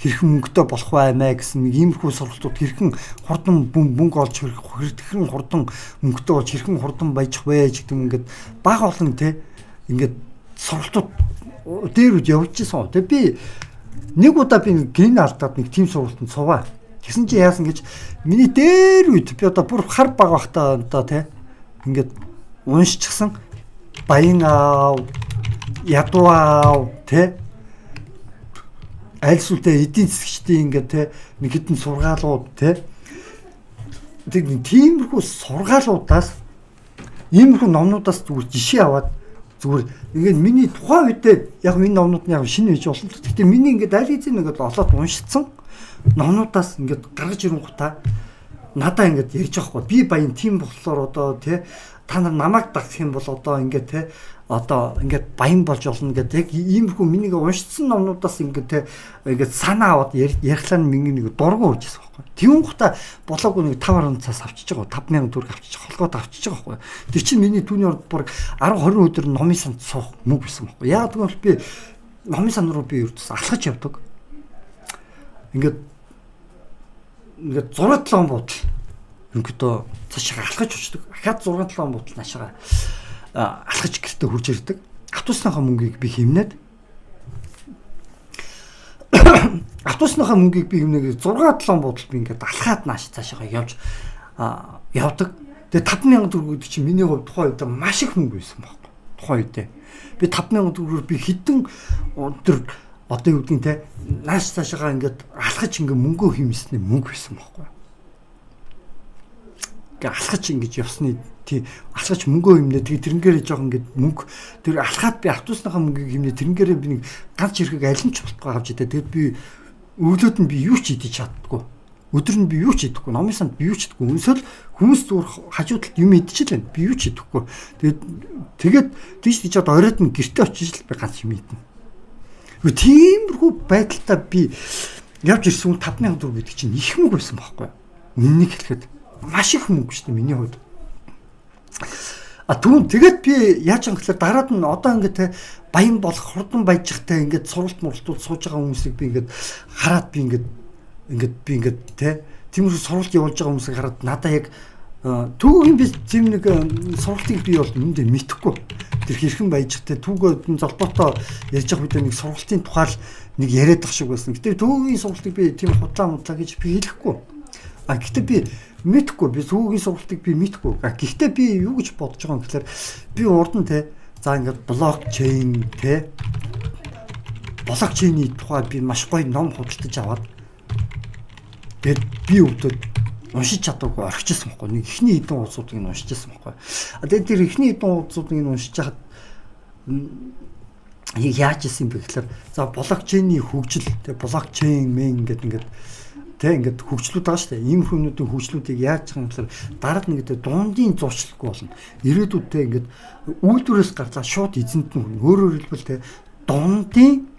Хэрхэн мөнгөтэй болох вэ мэ гэсэн нэг иймэрхүү сургалтууд, хэрхэн хурдан мөнгө олж, хэрхэн хурдан мөнгөтэй болж, хэрхэн хурдан баяжих вэ гэдэг юм ингээд бага олон, тэ, ингээд сургалтууд дээр үд явж исэн. Тэгээ би нэг удаа би гин алдаад нэг тийм сургалтанд суваа. Тэгсэн чи яасан гэж миний дээр үед би одоо бүр хар баг байхдаа одоо, тэ, ингээд уншчихсан баян аав, ядуу аав, тэ, аль сүлдээ эдийн засгчдын ингээд, тэ, нэг хэдэн сургаалууд, тэ, тэг тиймэрхүү сургаалуудаас, иймэрхүү номнуудаас зүгээр жишээ аваад зүгээр ингээд миний тухайн үедээ яг энэ номнууд нь яг шинэ гэж болно. Гэхдээ миний ингээд аль хэзээ ингээд олоод уншицсан номнуудаас ингээд гаргаж ирэнгуутаа надаа ингээд ярьж байгаа хгүй. Би баян тийм болохоор одоо, тий, та нар намайг дагах юм бол одоо ингээд, тий, одоо ингээд баян болж болно гэдэг яг иймэрхүү миний уншицсан номнуудаас ингээд, тий, ингээд санаа аваад ярихлаа нь минь нэг дургу үржсэн байхгүй. Тэгүн гута болоогүй нэг 5 цаас авчиж байгаа, 5000 төгрөг авчиж, холгоод авчиж байгаа байхгүй. Тэр чинь миний түүний орд баг 10 20 өдөр номын санд суух мөнгө байсан байхгүй. Яг тэгвэл би номын сан руу би ердөөс алхаж явдаг. Ингээд 6 7 буудал ерөнхийдөө цаашаа алхаж очдог. Ахаад 6 7 буудал наашаа алхаж гэртээ хурж ирдэг. Автобусныхаа мөнгийг би хэмнээд, автобусныхаа мөнгийг би хэмнээд 6 7 буудал би ингээд алхаад нааш цаашаа явж явдаг. Тэгээ 5000 төгрөг гэдэг чинь миний хувьд тухайн үед маш их мөнгө байсан байхгүй. Тухайн үедээ. Би 5000 төгрөгөөр би хэдэн өдөр одоо юу гэдгийг, те, нааш цаашаа ингээд алхаж ингээд мөнгөө хэмнэсний мөнгө байсан байхгүй. Ингээ алхаж ингэж явсны, тий, алхаж мөнгөө хэмнээ, тэгээ тэрнгээр жоох ингээд мөнгө тэр алхаад би автобусныхаа мөнгийг хэмнээ, тэрнгээр би нэг ганц хэрэг аль нь ч болтгоо авч идэ. Тэгээд би өглөөд нь би юу ч идэж чаддгүй. Өдөр нь би юу ч идэхгүй, номын санд би юу ч идэхгүй. Өнсөл хүмүүс зүгээр хажуу талд юм идчихэл байна. Би юу ч идэхгүй. Тэгээд тийш тийч одоо оройд нь гэрте очиж л би ганц юм идэнэ. Тиймэрхүү байдалтай би явж ирсэн 5000 төгрөг гэдэг чинь их мөнгө байсан байхгүй юу? Үнэнийг хэлэхэд маш их мөнгө шүү дээ миний хувьд. А түүн тэгээд би яаж юм гэхээр дараад нь одоо ингээд, те, баян болох, хурдан баяжихтай ингээд сургалт муралтууд сууж байгаа хүмүүсийг би ингээд хараад би ингээд би ингээд, те, тиймэрхүү сургалт явуулж байгаа хүмүүсийг хараад надаа яг түүгийн би тийм нэг сургалтыг би бол үүндээ мэдэхгүй. Тэр хэрхэн баяжихтай түүгөө золбоотой ярьж байгаа үедээ нэг сургалтын тухай л нэг яриад тах шиг байсан. Гэтэ түүгийн сургалтыг би тийм худлаа мудлаа гэж би хэлэхгүй. А гэтээ би мэдэхгүй, би түүгийн сургалтыг би мэдэхгүй. А гэхдээ би юу гэж бодож байгаа юм гэхээр би урд нь, те, за ингээд блокчейн, те, блокчейний тухай би маш гоё ном худалдаж аваад тэгээд би өвдөд уншиж чадаагүй орхижсэн байхгүй. Нэг эхний хэдэн хуудсуудыг нь уншижсэн байхгүй. А тэгээд тэр эхний хэдэн хуудсуудыг нь уншиж хахад яг яаж исэн бэ гэхээр за блокчейний хөгжил, тэг блокчейн мэн ингээд ингээд тэг ингээд хөгжлүүд байгаа шүү дээ. Ийм хүмүүдийн хөгжлүүдийг яаж байгаа юм гэхээр дараа нь ингээд дундын зуршлахгүй болно. Ирээдүйдээ ингээд үйлдвэрээс гарлаа шууд эзэнт нь. Өөрөөр хэлбэл, те, дундын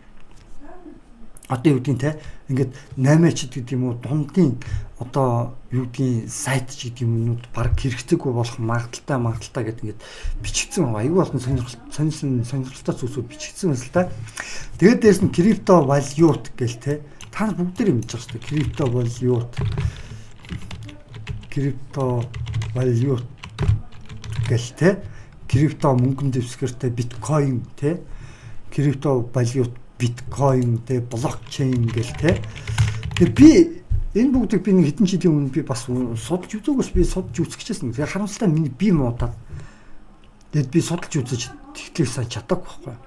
одоо юу гэдгийг, те, ингээд 8 ч гэдэг юм уу, дундын одоо юу гэдгийг сайт ч гэдэг юмнууд баг хэрэгцээгүй болох магадлалтай гэдэг ингээд бичигдсэн байгаа. Айгүй олон сонирхолтой зүйлсүүд бичигдсэн байсан л та. Тэгээд дээрэс нь крипто валют гэл, те, та нар бүгд дээр мэдж байгаа шүү дээ. Крипто валют гэл, те, крипто мөнгөн дэвсгэртэй биткойн, те, крипто валют, биткойн, те, блокчейн гэл, те. Тэгээ би энэ бүгдийг би нэг хэдэн жилийн өмнө би бас судалж үзээгүйс би судалж үзэх гэжсэн. Тэгээ харамсалтай миний бие муудаад тэгээд би судалж үзэж тэгтлийг сайн чадаагүй байхгүй.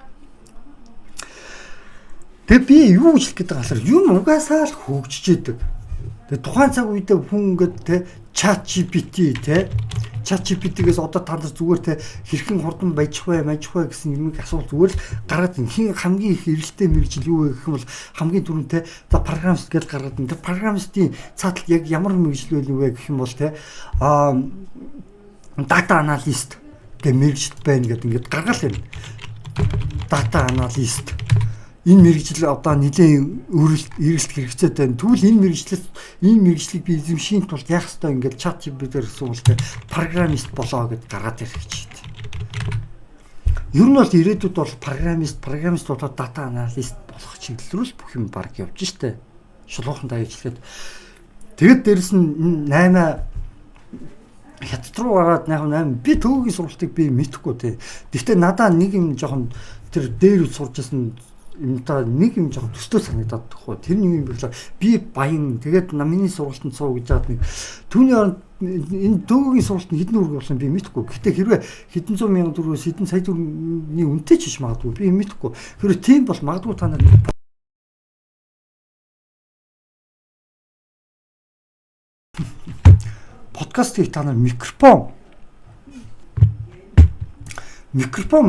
Тэгээ би юу гэж хэлэх гээд байгаа гэхээр юм угаасаа л хөгжиж идэг. Тэгээ тухайн цаг үедээ хүн ингээд, те, Chat GPT, те, Chat GPT-гээс одоо та нар зүгээр, те, хэрхэн хурдан баяжих вэ, мажих вэ гэсэн юмыг асуул зүгээр л гаргаад хин хамгийн их эрэлттэй мэргэжил юу вэ гэх юм бол хамгийн түрүүнд, те, за программист гэж гаргаад, тэр программистын цаатал яг ямар мэргэжил вэ гэх юм бол, те, data analyst гэх мэргэжил байна гэдэг ингээд гаргал байна. Data analyst энэ мэргэжил одоо нэлээд өөрөлт эргэлт хэрэгцээтэй байна. Тэгвэл энэ мэргэжлээс энэ мэргэжлийг би эзэмшхийн тулд яах ёстой ингээд Chat GPT-ээр асуувал, те, программист болоо гэд гаргаад ирэх гэж байна. Ер нь бол ирээдүйд бол программист болоод data analyst болох чиглэл рүү л бүх юм баг явж штэ. Шулуухан даяжлаад. Тэгэд дээрэс нь 8 хятад руу гараад 8 би төвөгийн сургалтыг би мэдэхгүй те. Гэхдээ надаа нэг юм жоохон тэр дээр сурч исэн юм та нэг юм жоохон төстэй санагдаад тахгүй. Тэр нэг юм бэлээ. Би баян тэгээд миний сургалтанд суу гэж яагаад нэг түүний оронд энэ төвөгийн сургалт нь хэдэн төгрөг болсон би мэдэхгүй. Гэхдээ хэрвээ хэдэн зуун мянган төгрөгөөс хэдэн сая төгрөгийн үнэтэй ч биш магадгүй би мэдэхгүй. Хэрвээ тийм бол магадгүй та нар подкастыг та нар микрофон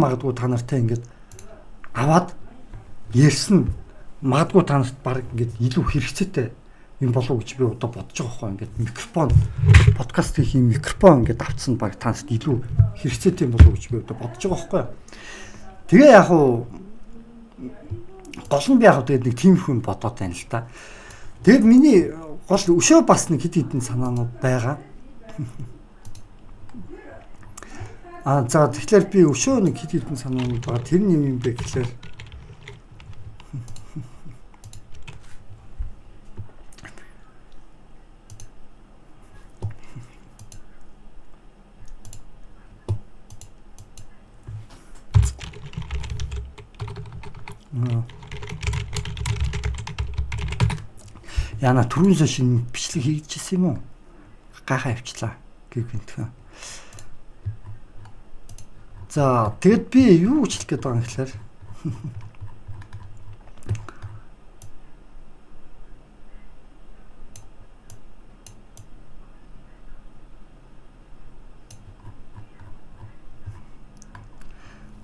магадгүй та нартай ингээд аваад ярьсан магадгүй та нарт баг ингээд илүү хэрэгцээтэй юм болов гэж би одоо бодож байгаа байхгүй. Ингээд микрофон подкаст хийх юм микрофон ингээд авцсан баг та нарт илүү хэрэгцээтэй юм болов гэж би одоо бодож байгаа байхгүй. Тэгээ яг уу гол нь би яг тэгээд нэг тийм хүн бодоод байна л та. Тэгээд миний гол өшөө бас нэг хэд хэдэн санаанууд байгаа. Аа за тэгэхээр би өшөө нэг хэд хэдэн санаанууд байгаа. Тэр нь юм бэ гэхлээр Яна түрүүнсээ шинэ бичлэг хийжсэн юм уу? Гайхаа явчлаа гинтхэн. За тэгэд би юу гэж хэлэх гээд байгаа юм гэхлээр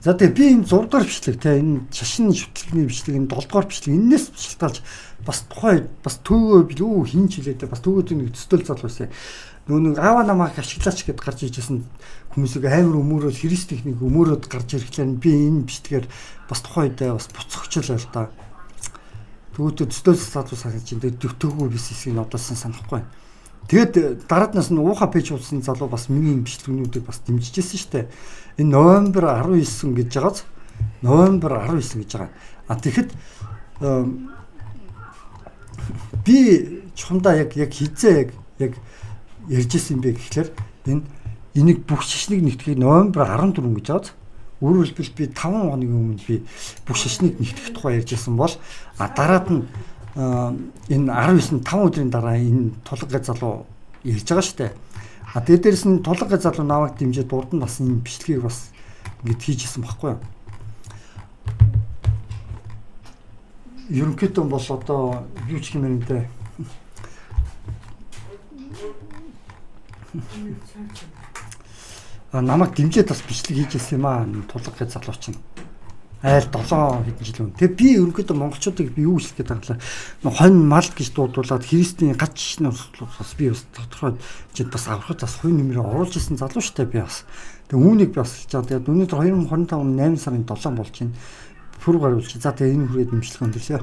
За тэгээ би энэ 6 дугаар бичлэг те энэ шашин шүтлэгний бичлэг энэ 7 дугаар бичлэг энэс шалтгаалж бас тухай бас төвөө билүү хин ч хэлээ те бас төвөөдийн нэг төстөл зал байсан. Нөгөө нэг аава намайг ашиглаач гэд гарч ижсэн хүмүүсийг амар өмөрөөл христ техник өмөрөөд гарч ирэхлээр би энэ бичлэгээр бас тухай үедээ бас буцахчлаа л да. Төвөөдөө төстөл залуу санагдаж байна. Тэгээ төвөө бис хэсгийг нь одоосон санахгүй. Тэгээд дарааднаас нь ууха пэйж уулсан залуу бас миний энэ бичлэгнүүдийг бас дэмжижсэн шүү дээ. Энэ ноембер 19 гэж байгааз ноембер 19 гэж байгаа. А тэгэхэд би чухамдаа яг хизээ яг ярьж исэн юм бэ гэхлээр энэ энийг бүх шашныг нэгтгэхийг ноембер 14 гэж байгааз. Өөрөөр хэлбэл би 5 хоногийн өмнө би бүх шашныг нэгтгэх тухай ярьж исэн бол а дараад нь энэ 19 5 өдрийн дараа энэ тулга залуу ярьж байгаа шүү дээ. А тэгээ дээрс нь тулга залуу намайг дэмжиж урд нь бас энэ бичлэгийг бас ингэж хийжсэн байхгүй юу. Ерөнхийдөө бол одоо юу ч хэмээр юм дээ. Намайг дэмжиж бас бичлэг хийжсэн юм аа тулга залуу чинь. Айл 7 хэдэн жил өмнө. Тэгээ би ерөнхийдөө монголчуудыг би юу хэлэх гээд байгаа юм бэ? Хонь мал гэж дуудуулаад христийн гач шишний бас би бас тодорхой хэмжээнд бас аврахад бас хувь нэмрээ оруулж исэн залуу штэ би бас. Тэгээ үүнийг би бас хэлж байгаа. Тэгээд өнөөдөр 2025 оны 8 сарын 7 болж байна. Пүр гаруулж. За тэгээ энэ хүрээд нэмжлэг өндөрлөө.